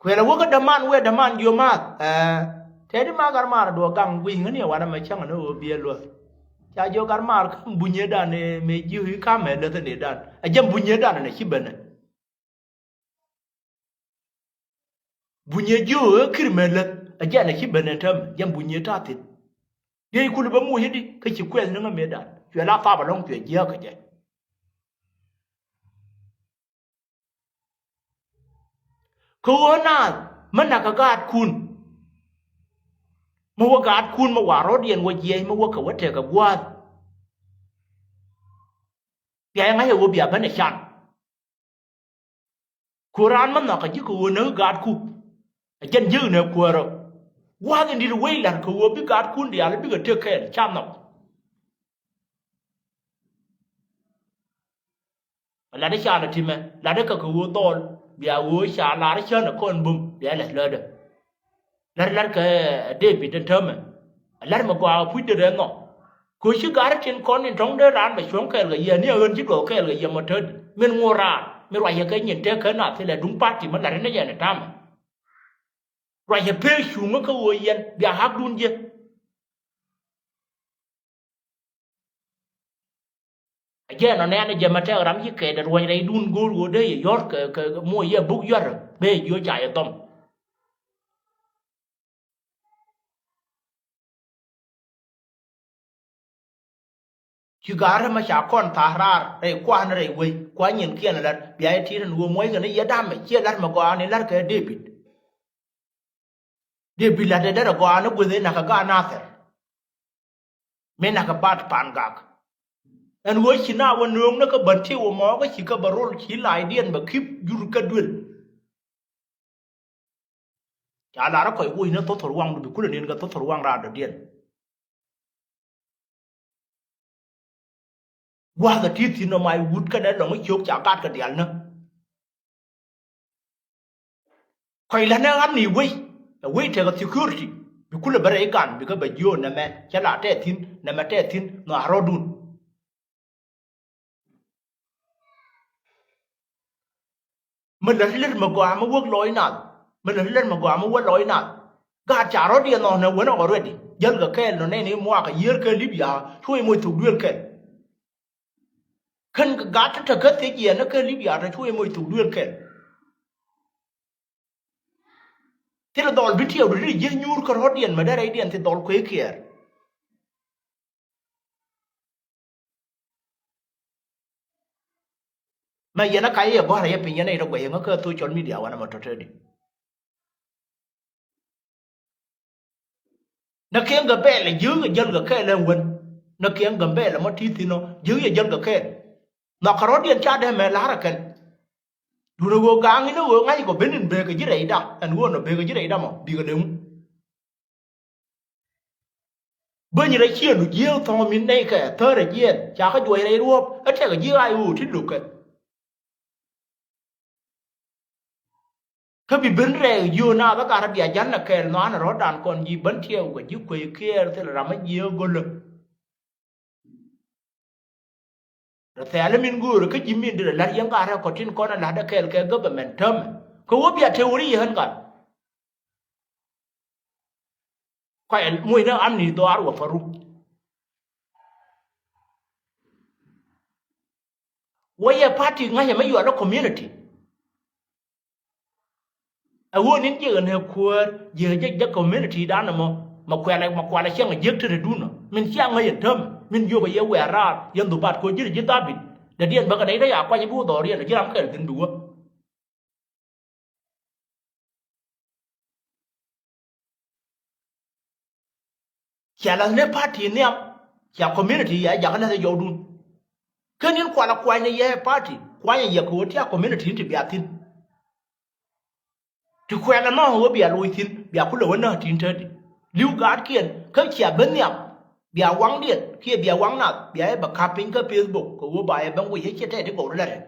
Kuɛlɛ wä kä däman wee däman jiö math. Ɛɛ. Tɛt i̱ ma gat maar duɔ gaŋ gui̱c ŋäni ɛ wanɛ mɛ cäŋ ni ɣöö biɛ luäth. Ca jiö gat maar kä bunyiedan mëë jiö i̱ ka̱mɛ läthänidan. Ɛ jɛn bunyiedan ɛn ɛ ci benɛ. Bunyie jiö ɣöö kir mëë läth. Ɛ jɛn ɛ ci benɛ täämɛ jɛn bunyie ta̱a̱ thi̱n. Diey kul bä muc i̱di kä ci kuɛth ni ŋämëëdan cuɛ la thap ɛlɔ̱ŋ cuɛ jiääk kɛ jɛ. Kä ɣöö naath mi nakä gaatkun. Mi wä gaatkun mi wa rɔ̱diɛn wä jiɛc mi wä kɛ wä tekɛ gua̱a̱th. Bia yɛ ŋa̱c ɛ ɣöö bia ben ɛ can. Kuäär raan mi nhɔakä ji̱ kɛ ɣöö näk gaatku. Ɛ jɛn jiäk nɛ kuäärä. Gua̱a̱th in di̱t wec la̱t kɛ ɣöö bi gaatkun diaal bikɛ tëk kɛɛl ca nhɔk. Latdä ca lɛ timɛ latdä kɛ kɛ ɣöö dhɔl bia ɣöö ca lar cän ɛ kɔn bum bia lɛ lätdä. Lär lär kɛ David ɛn täämɛ. Lär mɛ gɔaa puc derɛ nhɔ. Kɛ ɣöö ci gar tin kɔn in tɔ̱ŋ dee raan mɛ cuɔ̱ŋ kɛɛl kɛ yɛ ni ɛ ɣän ci duɔth kɛɛl kɛ yɛ mɔ tet min ŋo̱o̱r raan min ruacɛ kɛ nyin tëë kɛ nath thilɛ duŋ party mɛ lat in ɛ yɛn ɛ ta̱mɛ. Ruacɛ pek cuŋä kä ɣöö yɛn bia hakdun jiɛ. Ɛ jɛn ɔ nɛɛn ɛ jɛ mɛ tɛk ram ci kɛɛt ɛ ruɔ̱ny rɛydun go̱o̱r ɣöö dee yɛ yɔ̱r kɛ kɛ moc yɛ buk yɔ̱r. Bee jiö ca yɛ dhɔm. Ci ga̱a̱r mɛ ca kɔn tha̱a̱r raar rɛy kua̱n rɛy wec kua̱n nyin kiɛn lat bia yɛ ti̱i̱t ɛn ɣöö muɔckɛ ni yɛ da̱mɛ ciɛ lat mɛ gɔaa ni lat kɛ David. Dee bi la̱t dee derɛ gɔaa ni gueth in nakä gaat Nathɛr. Mi nakä bat pan gak. Ɛn ɣöö ci na wä nööŋ ni kä bän ti wä mɔɔkä ci kä bä rol ci la̱cdiɛn bä ki̱p jur kä duël. Ca lar kɔc woc ni thothor waŋdu bi kulɛ nin kɛ thothor waŋ raadɔdiɛn. Gua̱a̱th ɛ ti̱i̱ thi̱n nɔmɔ a i̱ wut kɛnɛ lɔ̱ŋ i̱ ciök ca gat kɛ diaal nä. Kɔc la̱t nɛ ɣän ni wec ɛ wec tekɛ security bi kulɛ bä rɛy gan bikɛ bɛ jiöön nɛmɛ cɛ la tɛth thi̱n nɛmɛ tɛth thi̱n nhɔaarɔ̱dun. Mi lät lät mi gɔaa mi wäk lɔc nath. Mi lät lät mi gɔaa mi wäk lɔc nath. Gaat ca rɔ̱t yɛ nhɔn ɛ wänä already jäl kɛ kɛɛl nɔ nɛn i̱ muakä yiër kɛ Libya. Cuɔ i̱ moc thok duël kɛl. Kän kɛ gat tä kä thiec yɛn kä Libya tä cuɔ i̱ moc thok duël kɛl. Thilɛ dhɔl bi tiɛɛwdu ti ji̱ nyuur kärɔ̱diɛn mi dee rɛydiɛn thil dhɔl kuec kiɛɛr. Mɛ yɛn a kac yɛ gɔ̱a̱r yɛ piny yɛn a yɛn a guɛc yɛn kä social media wanɛ mɔ tɔ̱tɔ̱di. Nä kiɛŋ kɛ bɛɛl ɛ ji̱ kɛ jäl kɛ kɛɛl ɛn wen. Nä kiɛŋ kɛ bɛɛl ɛmɔ ti thi̱n ɔ ji̱ yɛ jäl kɛ kɛɛl. Nhɔk kärɔ̱diɛn ca dee mɛ la̱r ɛ kɛn. Duundɛ ɣöö ga̱a̱ŋ in ɛ ɣöö ŋa̱c kɔ ben in bekɛ ji̱ rɛyda ɛn ɣöö nɔ bekɛ ji̱ rɛyda mɔ bikɛ leŋ. Bäny rɛy ciëëŋdu jiääk thɔ̱ŋ min nɛy kɛ thäärɛ jiɛɛn ca kä juɔc rɛy ruɔ̱ɔ̱p ɛ tɛkɛ ji̱ ɣaac ɣöö ti lo̱kɛ. Kä bi ben rɛɛk jiöön naath ɛ gat rɔ bia ja̱l nɛ kɛɛl nhɔaanɛ rɔ̱dan kɔn ji̱ ben tiɛɛw kɛ ji̱ kuec kiɛɛr thilɛ ram ɛ jiääk go̱lä. Rɛ thɛɛl min göörä kä ji̱ min derɛ la̱t yɛn gat rɛ kɔ tin kɔn ɛ la̱t ɛ kɛɛl kɛ government täämɛ kɛ wä bia tëë wä ri yɛ ɣän gat. Kɔc ɛ muc ni amni dhɔaar wä pa̱ru. Wä yɛ party ŋa̱cä mi yual ɛ community. Ɛ ɣöö ni̱n jiɛk ɛn ɛ kuäär jiɛk jɛ jɛ community dan ɛmɔ. Ma kuɛlɛ ma kualɛ cäŋ ɛ jiäk te te duun ɔ min cia ŋäc ɛn täämɛ min jiök ɛ yɛ wɛɛr raar yɛn dhupat kɛ ɣöö ji̱ te ji̱ dhabit. Dee diɛn bäkɛ nɛy te ya kuany bi wä dhɔriɛn ɛ ji̱ ram kɛl thi̱n bi wä. Cia la̱th ni party nhiam cia community ya jakä la̱th ɛ jɔwdun. Kä ni̱n kualɛ kuany ni yɛ party kuany yɛ kɛ ɣöö tia community in ti bia thi̱n. Ti kuɛl ɛmɔ ɣöö bia loc thi̱n bia kulɛ wä näk ti̱n tätdi. Li̱w gaatkiɛn kä cia ben nhiam bia waŋdiɛn kiɛ bia waŋ nath bia yɛ bɛ ka̱p piny kä Facebook kɛ ɣöö ba yɛ ben wi̱c ɛ ciɛ tɛt ti gɔw ri lɛt ɛ.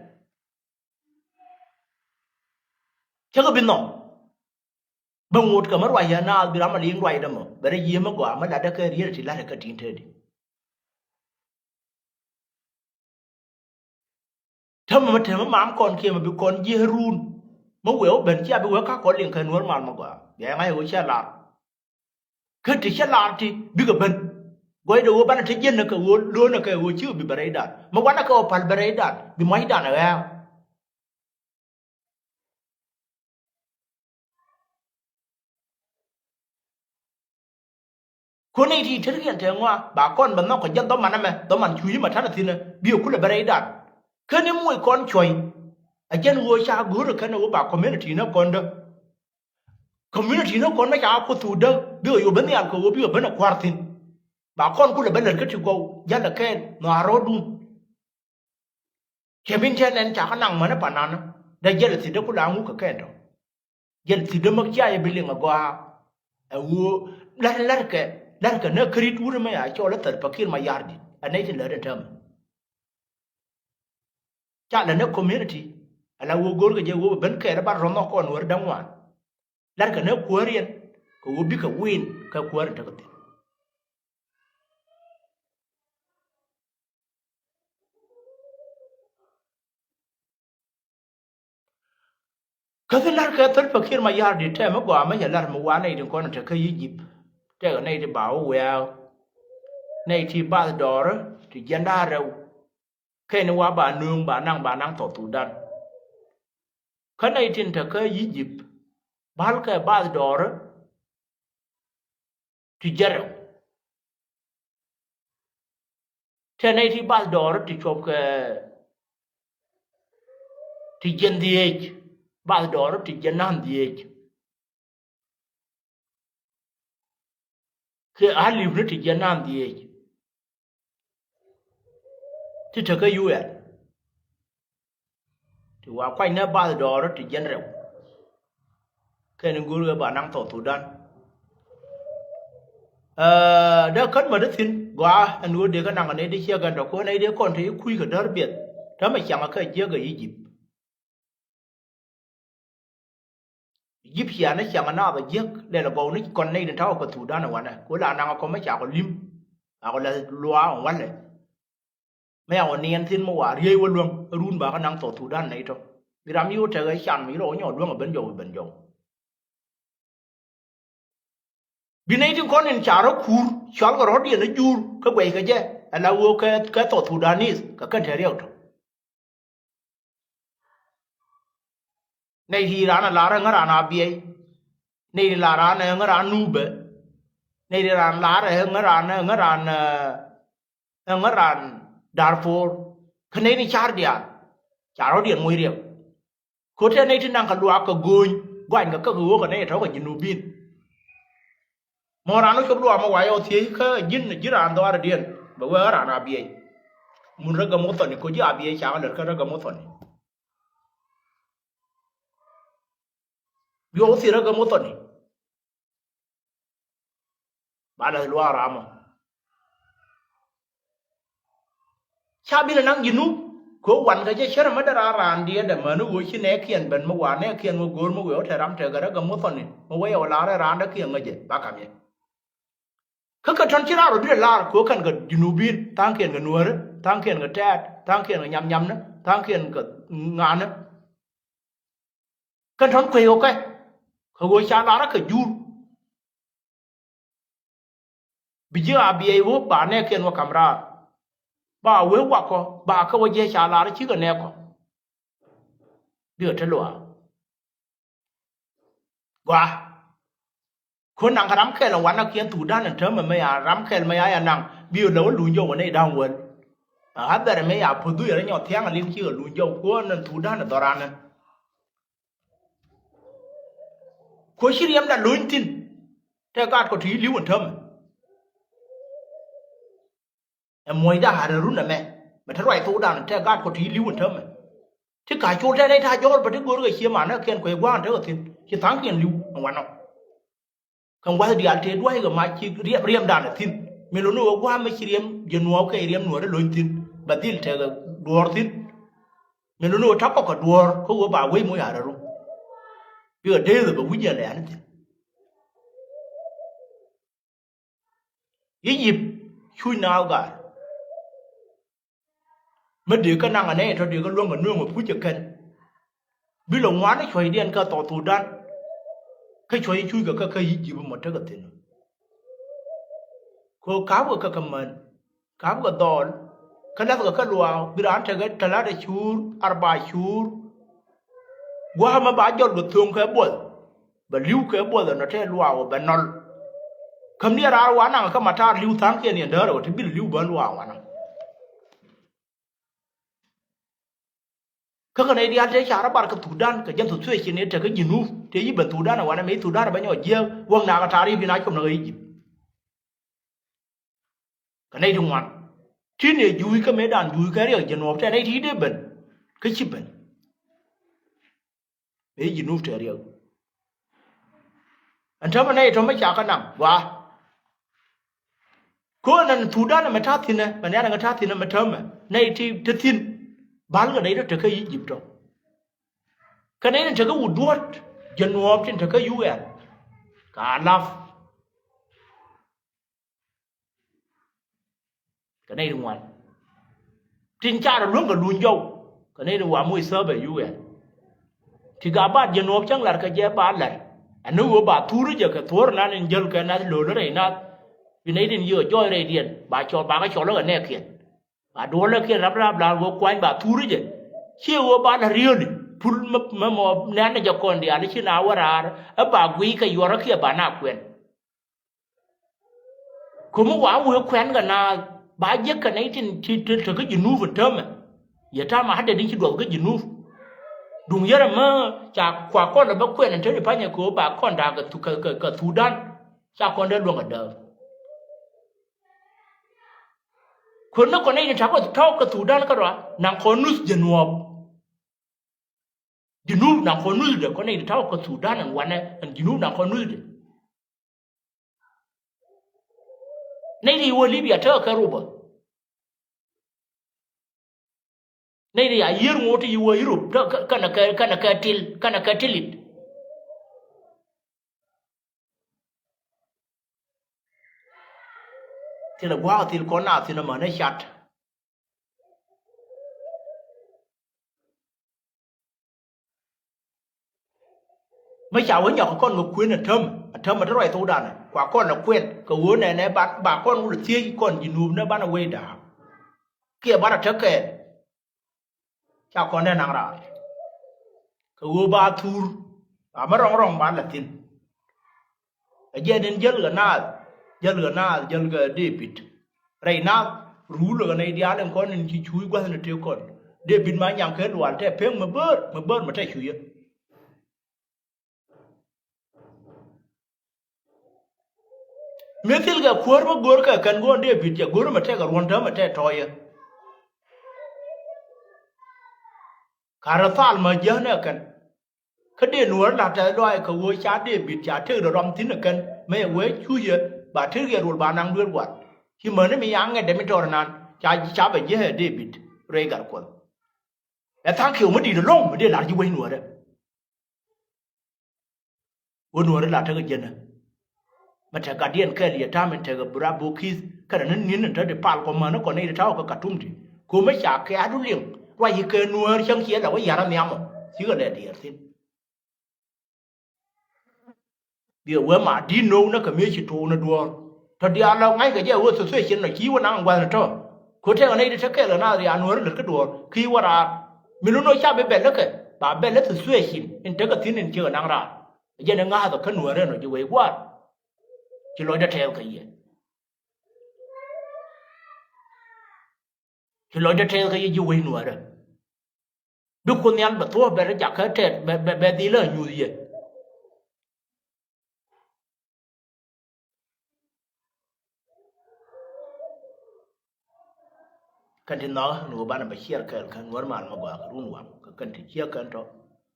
Cä kɛ bi nhɔk. Bä ŋot kɛ mä ruac yɛ naath bi ram a liŋ ruacdä mɔ bɛ rɛ yiee mä gɔaa mä latdä kɛ riet ti la̱t ɛ kä ti̱n tëëdi. Täämɛ mä täämɛ mam kɔn kiɛ mä bi kɔn jiee run. Mä wee wä ben cia bi wee ka̱ kɔn liŋ kɛ nuɔ̱ɔ̱r mal mä gɔaa bia ŋa̱c ɛ ɣöö cä lar. Kä ti cä lar ti bikɛ ben. Guɔcdɛ ɣöö banɛ te jiɛn nä kɛ ɣöö lo̱o̱nɛ kɛ ɣöö cikɛ bi bɛ rɛydan mä wanɛ kɛ ɣöö pal bɛ rɛydan bi mua̱cdan ɛ ɣɛ̈ɛ̈. Kön nɛy ti tɛr kiɛn tɛɛ ŋɔa ba kɔn bɛ nhɔk kɛ jɛn dhɔman ɛmɛ dhɔman cuuc imɛ ta̱nɛ thi̱nɛ bi ɛ kulɛ bɛ rɛydan. Kä ni muc kɔn cuɔ̱c. Ɛ jɛn ɣöö ca go̱o̱rɛ kɛn ɛ ɣöö ba community ni kɔn dä. Community ni kɔn mɛ ca kuoth thuk dä bikɛ yop ben nhial kɛ ɣöö bikɛ ben ɛ kua̱r thi̱n. Ba kɔn kulɛ bä lät kä ti gɔw jalɛ kɛɛl nhɔaar rɔ̱ɔ̱dun. Cɛ min cɛ nɛn ca kä naŋ mänä panan dee jɛl thi̱n dee kulɛ aŋu kɛ kɛn tɔ. Jɛl thi̱n dee mäk cia yɛ bi liŋ agɔaa. Ɛ ɣöö la̱t la̱t kɛ la̱t kɛ nä kärit wut mɛ a cɔl ɛ thäl pakir ma ya̱r di̱t ɛ nɛy tin lät in täämɛ. Ca lɛ nä community ala ɣöö go̱o̱rkɛ jɛ ɣöö bɛ ben kɛɛl ɛ ban rɔ̱ nhɔk kɔn wär da̱ŋ wan. La̱rkɛ nä kuäär yɛn kɛ ɣöö bikɛ win kɛ kuäär in tekɛ thi̱n. Kä thi la̱rkɛ thäl pakir ma ya̱r di̱t tɛmɛ gɔaa mɛ cɛ la̱r mi wa nɛy tin kɔn in te kä Egypt. Tɛkɛ nɛy ti ba wä wiaa nɛy ti bath dɔɔrä ti jiɛn da̱a̱ rɛw. Kɛn wa ba nööŋ ba naŋ ba naŋ South Sudan. Kä nɛy tin te kä Egypt bal kɛ bath dɔɔrä ti jɛrɛw. Tɛ nɛy ti bath dɔɔrä ti cuɔp kɛ ti jiɛn dhieec bath dɔɔrä ti jiɛn na̱n dhieec. Kɛ alip ni ti jiɛn na̱n dhieec ti te kä U N. Ti wa kuany nɛ bath dɔɔrä ti jiɛn rɛw. Kɛn in go̱o̱r ɣä ba naŋ South Sudan. Ɛ dee kän mätä thi̱n gɔaa ɛn ɣöö dee kä naŋ kɛ nɛy dee ciek ɛn tɔ kɛ ɣöö nɛy dee kɔn te i̱ kui̱ kɛ däär biɛth. Täämɛ caŋ ɛ kä jiäk ɛ Egypt. Egyptian ni cäŋ naath a jiäk lɛl a gɔw ni kɔn nɛy tin ta̱wä kä Sudan wanɛ kɛ ɣöö la naŋ a kɔmä cakɔ li̱m. Akɔ lɛ luaak ŋualɛ. Mɛ a wä niɛn thi̱n mi wa riey wä luäŋ run ba kä naŋ South Sudan nɛy tɔ. Bi ram yi wä tekɛ can mi rɔ wä nyɔk luäŋ a ben jɔw i̱ ben jɔw. Bi nɛy tin kɔn in ca rɔ kuur cual kɛ rɔ̱diɛn a jur kä guɛc kɛ jɛ ala ɣöö kɛ South Sudanese kɛ kɛn te riɛk tɔ. Nɛy ti raan a lar ɛ ŋä raan a biɛy. Nɛy ti lar an ɛ ŋä ran Nubɛ. Nɛy ti ran lar ɛ ŋä ran, ɛ ŋä ran, ɛ ŋä ran Darfur. Kä nɛy ti car diaal. Ca rɔ̱diɛn moc riɛk. Ko̱tɛ nɛy ti naŋ kɛ luaak kɛ go̱o̱ny guanykɛ kä kɛ ɣöö kɛ nɛy tɔ̱ kɛ Jinubin. Mɔ raan wä cop luaak mɔ wa yɛ wä thiec kä ji̱n, ji̱n raan dhɔaardiɛn bɛ wee ɣä raan Abiɛy. Mun rɛ gɛ muthɔni ko̱ ji̱ Abiɛy ca kɛ lät kä rɛ gɛ muthɔni. Biɔ wä thiec rɛ gɛ muthɔni. Ba lath luaak ram mɔ. Ca bi lɛ naŋ Jinub kɛ ɣöö wan kɛ jɛ cärɛ mi dee raan raandiɛn dɛ mäni ɣöö ci nɛɛkiɛn ben mi wa nɛɛkiɛn wä go̱o̱r mi wëë wä te ram tekɛ rɛ gɛ muthɔni mi wä yɛ wä la̱r ɛ raan däkiɛn ŋäcɛ ba kam yɛ. Kä kɛ tɔ̱n ci raan rɔ bi lɛ la̱r kɛ ɣöö kɛn kɛ Jinubin, tha̱a̱ŋkiɛn kɛ Nuääri, tha̱a̱ŋkiɛn kɛ Tɛ̈t, tha̱a̱ŋkiɛn kɛ Nyamnyamni, tha̱a̱ŋkiɛn kɛ Ŋa̱a̱ni. Kɛn tɔ̱n kuec ɣöö kɛ kɛ ɣöö ca la̱r kɛ jur. Bi ji̱ Abiɛy wä ba nɛɛkiɛn wä ka̱m raar. Ba wee wakɔ ba kɛ wä jiɛ ca lar cikɛ nɛɛkɔ. Bikɛ te luaak. Gɔaa. Ko̱ naŋ kɛ ram kɛl in wanɛ kiɛn Thudan in täämɛ mɛ ya ram kɛl mɛ ya ya naŋ bi lɛ wä luny jɔw wä nɛy da̱ŋ wäl. A dhɛrɛ mɛ ya po̱thu yɛ rɛ nyɔk thia̱ŋ a liŋ cikɛ luny jɔw ko̱ in Thudan in dhɔranɛ. Kuɔ ci riɛmda lony thi̱n. Tɛ gaat kɔ ti li̱w in täämɛ. Ɛ muɔ̱cda Hararun ɛmɛ mɛ te ruac thokdan tɛ gaat kɔ ti li̱w in täämɛ. Ti ka col tɛ nɛy ta̱a̱ jɔɔr bä ti go̱o̱r kɛ cie manä kiɛn kuɛ gua̱a̱n tekɛ thi̱n ci tha̱a̱ŋkiɛn li̱w in wanɔ. Kɛn gua̱th diaal tëë dua̱ckɛ mac ci riɛm, riɛmdan ɛ thi̱n. Min lo̱n ni ɣöö gua̱a̱m mi ci riɛm jiɛ nuɔɔk kɛ riɛm nuɔɔr ɛ lo̱ny thi̱n bɛ dhil tekɛ duɔ̱ɔ̱r thi̱n. Min lo̱n ni ɣöö ta̱kɔ kɛ duɔ̱ɔ̱r kä ɣöö ba wec moc Hararun. Bikɛ dee dhɛ bɛ wi̱c yɛn lɛ̈ɛ̈ni thi̱n. Egypt cuc naath gaar. Mi dee kä naŋ ɛ nɛy tɔ̱ dee kä luäŋ kɛ nööŋ ɛ puc ɛ kɛn. Bi lɛ ŋuan i̱ cuɔ̱cdiɛn kä South Sudan. Kä cuɔ̱c i̱ cuc kɛ kä kä Egypt mɔ tekɛ thi̱n. Kɛ ɣöö ka̱pkɛ kɛ kɛ män. Ka̱pkɛ dhɔɔl. Kä la̱thkɛ kä luaak bi raan tekɛ talata cuur, arba cuur. Gua̱a̱mä ba jɔl kɛ tho̱o̱ŋ kɛ buɔth. Bɛ li̱w kɛ buɔth ɛnɔ tɛ luaak ɔ bɛ nɔl. Käm ni raar wanaŋ kä matar li̱w tha̱a̱ŋkiɛn yɛn däär ɔ ti bil li̱w bä luaak wanaŋ. Kä kɛ nɛy diaal tëë ca rɔ bar kä Thudan kɛ jɛn thok thuecin ëë tekä Jinub tëë yi̱ ben Thudan ɛ wanɛ mëë Thudan ɛ bɛ nyɔk jiääk wäŋ nakä ta̱a̱ ri̱p in a cop ni ɣä Egypt. Kɛ nɛy ti ŋuan ti nɛ juuc kä mëëdan juuc kɛ riɛk Jinub tɛ nɛy ti dee ben kä ci ben. Mëë Jinub tɛ riɛk. Ɛn täämɛ nɛy tɔ̱ mi ca kä naŋ gɔaa. Köön ɛn Thudan ɛmɛ ta̱thi̱nɛ mɛ nɛn ɛŋɛ ta̱thi̱nɛ mɛ täämɛ nɛy ti te thi̱n. Ba̱l kɛ nɛy tɔ̱ tekä Egypt tɔ̱. Kɛ nɛy tin tekä wut duɔ̱ɔ̱t Jinub tin tekä U N. Ka laf. Kɛ nɛy ti ŋuan tin carɛ luäŋ kɛ luny jɔw. Kɛ nɛy ti wa moc thäpɛ U N. Ti ga bat Jinub cäŋ lar kɛ jɛ ba lar. Ɛn ni ɣöö ba thuri jɛ kɛ thuɔ̱ɔ̱r nan in jäl kɛ nath lo̱l rɛy nath. Bi nɛy tin yio̱o̱ jɔɔc rɛydiɛn ba cɔl ba kɛ cɔl kɛ nɛɛkiɛn. Ba duɔlɛ kiɛn rap rap la wä kuany ba thuri jɛ. Ciɛ wä ba la riöli pul mä, mä mɔ nɛn jɛ kɔn diaal ci na wä raar ɛ ba guiy kɛ yuɔrä kiɛ ba na kuɛn. Kä mi wa wee kuɛn kɛ na ba jek kɛ nɛy tin ti ti ti kä Jinub in täämɛ. Yɛ täämɛ a dee di ci duɔth kä Jinub. Duŋ yɛrɛ mä ca kua kɔn ɛ bä kuɛn in te di panyɛ kɛ wä ba kɔn da̱a̱k kɛ thu-, kɛ, kɛ, kɛ Thudan. Ca kɔn dee luäŋ kɛ dääk. Kön ni kɔn nɛy tin ta̱kɔ tɔ̱ kä Thudan kärɔa naŋ kɔn nuth Jinub. Jinub naŋ kɔn nuth dɛ kɔn nɛy tin ta̱kɔ kä Thudan ɛn wanɛ ɛn Jinub naŋ kɔn nuth dɛ. Nɛy ti wä Libya tekɛ kɛ rubä. Nɛy ti a yiër ŋot ti wä Europe tekɛ kɛnɛ kɛ, kɛnɛ kɛ til, kɛnɛ kɛ tilit. Thilɛ gua̱a̱k thil kɔn na thil ɛmɛ ni cat. Mi ca wä nyɔk kɔn kɛ kuën ɛ täm, ɛ täm ɛ te ruac thokdan ɛ kua kɔn ɛ kuɛn kɛ ɣöö nɛnɛ ba, ba kɔn wul thiec kɔn Jinub ni banɛ wec da̱a̱k. Kiɛ banɛ te kɛɛl. Ca kɔn dee naŋ raar kɛ ɣöö ba thur. Ba mi rɔŋ rɔŋ ba lɛ thi̱n. Ɛ jɛn in jäl kɛ naath, jäl kɛ naath, jäl kɛ Debit. Rɛy naath ruul kɛ nɛy diaal in kɔn in ci cuuc gua̱thni tëë kɔn. Debit ma nyaŋ kɛ lual tɛ peŋ mi bäär, mi bäär mi tɛ cuuc yɛ. Mi thil kɛ kuäär mi go̱o̱r kɛ kɛn go̱o̱n Debit jɛ go̱o̱r mi tɛk kɛ ruɔ̱n täämɛ tɛ tɔ̱ɔ̱cä. Ka rɛ thal ma jiäknɛ kɛn. Kä dee nuäär la tɛth lɔaac kɛ ɣöö ca Debit ca tëk rɛ rɔm thi̱n ɛ kɛn mëë wee cuucä ba tëk yɛ rol ba naŋ dueer gua̱a̱r. Ci mäni mi yaŋ ŋɛt dee mi tɔɔr nan ca ca bɛ jiäk ɛ Debit rɛy gat Kuɔth. Ɛ tha̱a̱ŋ kiɛ wä mi di̱i̱t ɛlɔ̱ŋ mi dee lar ji̱ wec nuäärä. Wä nuäärä la tekɛ jɛnä. Mɛ tɛk gatdiɛn kɛɛl yɛ ta̱a̱ min tekɛ bi rap bok ki̱th kɛnɛ ni ni̱n in te di pal kɔ mäni kɔ nɛy ti ta̱a̱ kɛ Katum ti. Ko̱mɛ ca kɛ adu liŋ ruac yi kɛ nuäär cäŋ ciɛ la wä ya̱r a nhiam ɔ cikɛ lɛ diɛɛr thi̱n. Biɛ wee ma di̱t no̱o̱k näk kɛ mëë ci to̱o̱k ni duɔ̱ɔ̱r. Tɔ diaal lɔ ŋa̱ckɛ jɛ ɣöö association nɔ ci wä naŋ gua̱thni tɔ̱. Kɛ ɣöö tɛkɛ nɛy ti te kɛɛl kɛ naath riaal nuäärä lät kä duɔ̱ɔ̱r ki wä raar. Mi lun ɣöö ca bi bɛl läkɛ ba bɛl lä association in tekɛ thi̱n in cikɛ naŋ raar. Jɛn in ŋa̱a̱thɔ kä nuäärä nɔ ji̱ wec gua̱a̱r. Ci lɔcdä tɛɛth kɛ yɛ. Ci lɔcdä tɛɛth kɛ yɛ ji̱ wec nuäärä. Bi Kuoth Nhial bɛ thuɔ̱ɔ̱p bɛ rɔ jakä tɛt bɛ bɛ bɛ dhilä a nyuuth yɛ. Kɛn ti nhɔkä ni ɣöö banɛ bɛ ciɛɛr kɛɛl kɛn nuäär mal mi gɔaa kɛ run waŋ kɛ kɛn ti ciek kɛn tɔ.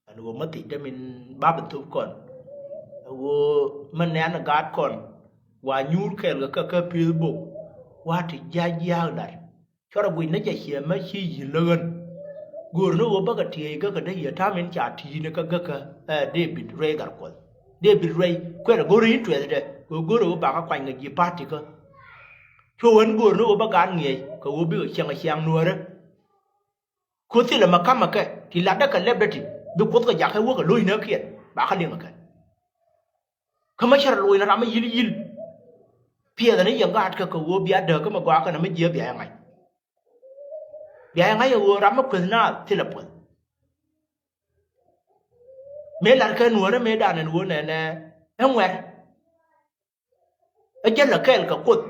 Ɛn ɣöö mä thiecdä min bap in thop kɔn. Ɛ ɣöö mä nɛn gaat kɔn wa nyuur kɛɛl kɛ kä kä Facebook wa ti jiac jiaak lat. Cuarɛ guic ni jɛ ciɛ mä ci yi̱n lä ɣän. Go̱o̱r ni ɣöö bäkɛ tiɛɛc gäkä dee yɛ ta̱a̱ min ca ti̱i̱ni kä gäkä ɛ David Rey Gatkuɔth. David Rey kuɛɛrɛ go̱o̱r in tuɛthdɛ kɛ ɣöö go̱o̱r ɣöö bakä kuany kɛ ji̱ party kä. Cuɛ ɣän go̱o̱r ni ɣöö bä gaat ŋiɛc kɛ ɣöö bikɛ ciɛŋ ciaŋ nuäärä. Ku thilɛ mɛ ka̱mɛ kɛ ti latdä kɛ lɛpdä ti bi Kuoth kɛ jakä wäkɛ lo̱cnäkiɛn ba kä liŋ kɛ. Kä mä cärɛ lo̱cnä ram mi yi̱l yi̱l. Piɛthɛ ni yɛn gaatkɛ kɛ ɣöö bia dääk kä mi gɔaa kɛnɛ mi jiääk bia yɛ ŋa̱c. Bia yɛ ŋa̱c ɛ ɣöö ram mi kueth naath thilɛ puɔ̱th. Mëë la̱rkɛ nuäärä mëëdan ɛn ɣöö nɛnɛ ɛ ŋuɛ̈t. Ɛ jälɛ kɛɛl kɛ Kuoth.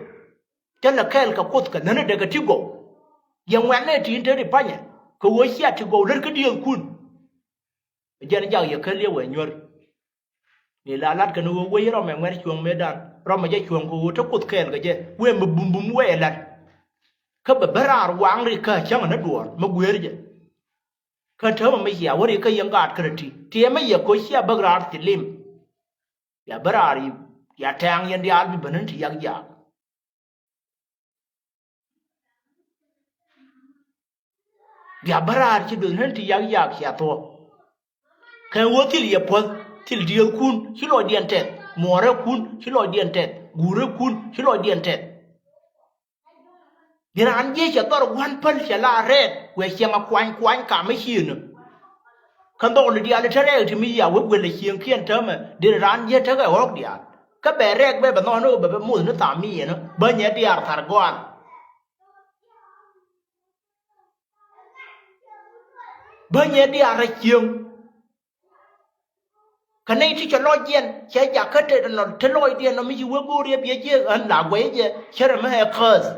Jälɛ kɛɛl kɛ Kuoth kɛ nänä dee kɛ ti gɔw. Yɛ ŋuɛ̈tnɛ ti̱i̱n te ri pa̱nyɛ kɛ ɣöö cia ti gɔw lät kä diëëthkun. Ɛ jɛn jak yɛ kä liɛw ɛ nyuär. Ni la lat kɛn ɣöö wec rɔmɛ ŋuɛ̈t cuɔ̱ŋ mëëdan rɔmɛ jɛ cuɔ̱ŋ kɛ ɣöö te Kuoth kɛɛl kɛ jɛ wëë mi bumbum wëë lat. Kä bɛ bä raar waŋ ri kä cäŋ ni duɔ̱ɔ̱r mi guëër jɛ. Kä täämɛ mi cia wä ri kä yɛn gaat kärɛ ti tiɛmɛ yɛ koc cia bäk raar thil lim. Ya bä raar ya tɛ̈ɛ̈ŋ yɛn diaal bi ben ni ti yak yaak. Bia bä raar ci duëth nen ti yak yaak cia thuɔ̱k. Kɛn ɣöö thil yɛ puɔ̱th thil diëëthkun ci lɔcdiɛn tɛth, muɔɔrɛkun ci lɔcdiɛn tɛth, guurɛkun ci lɔcdiɛn tɛth. Bi raan jiec cɛ dhɔr gua̱n päl cɛ la rɛɛt wëë ciɛŋ a kuany kuany kamä ciëënä. Kä dhɔkni diaal i̱ te rɛɛk ti mi ya wek wël a cieŋkiɛn täämɛ dee raan jiec tekɛ ɣɔ̱k diaal. Kä bɛ rɛɛk bɛ bɛ nhɔn ni ɣöö bɛ bɛ moth ni tham mi yɛn bä nyɛ diaar thar gɔal. Bä nyɛ diaar rɛc cieŋ. Kä nɛy ti cɛ lɔcdiɛn cɛ jak kä te nɔ te lɔcdiɛn nɔ mi ci wee go̱o̱r yɛ biɛ jiɛ ɣän la guɛy jɛ cärɛ mi ɛ käth.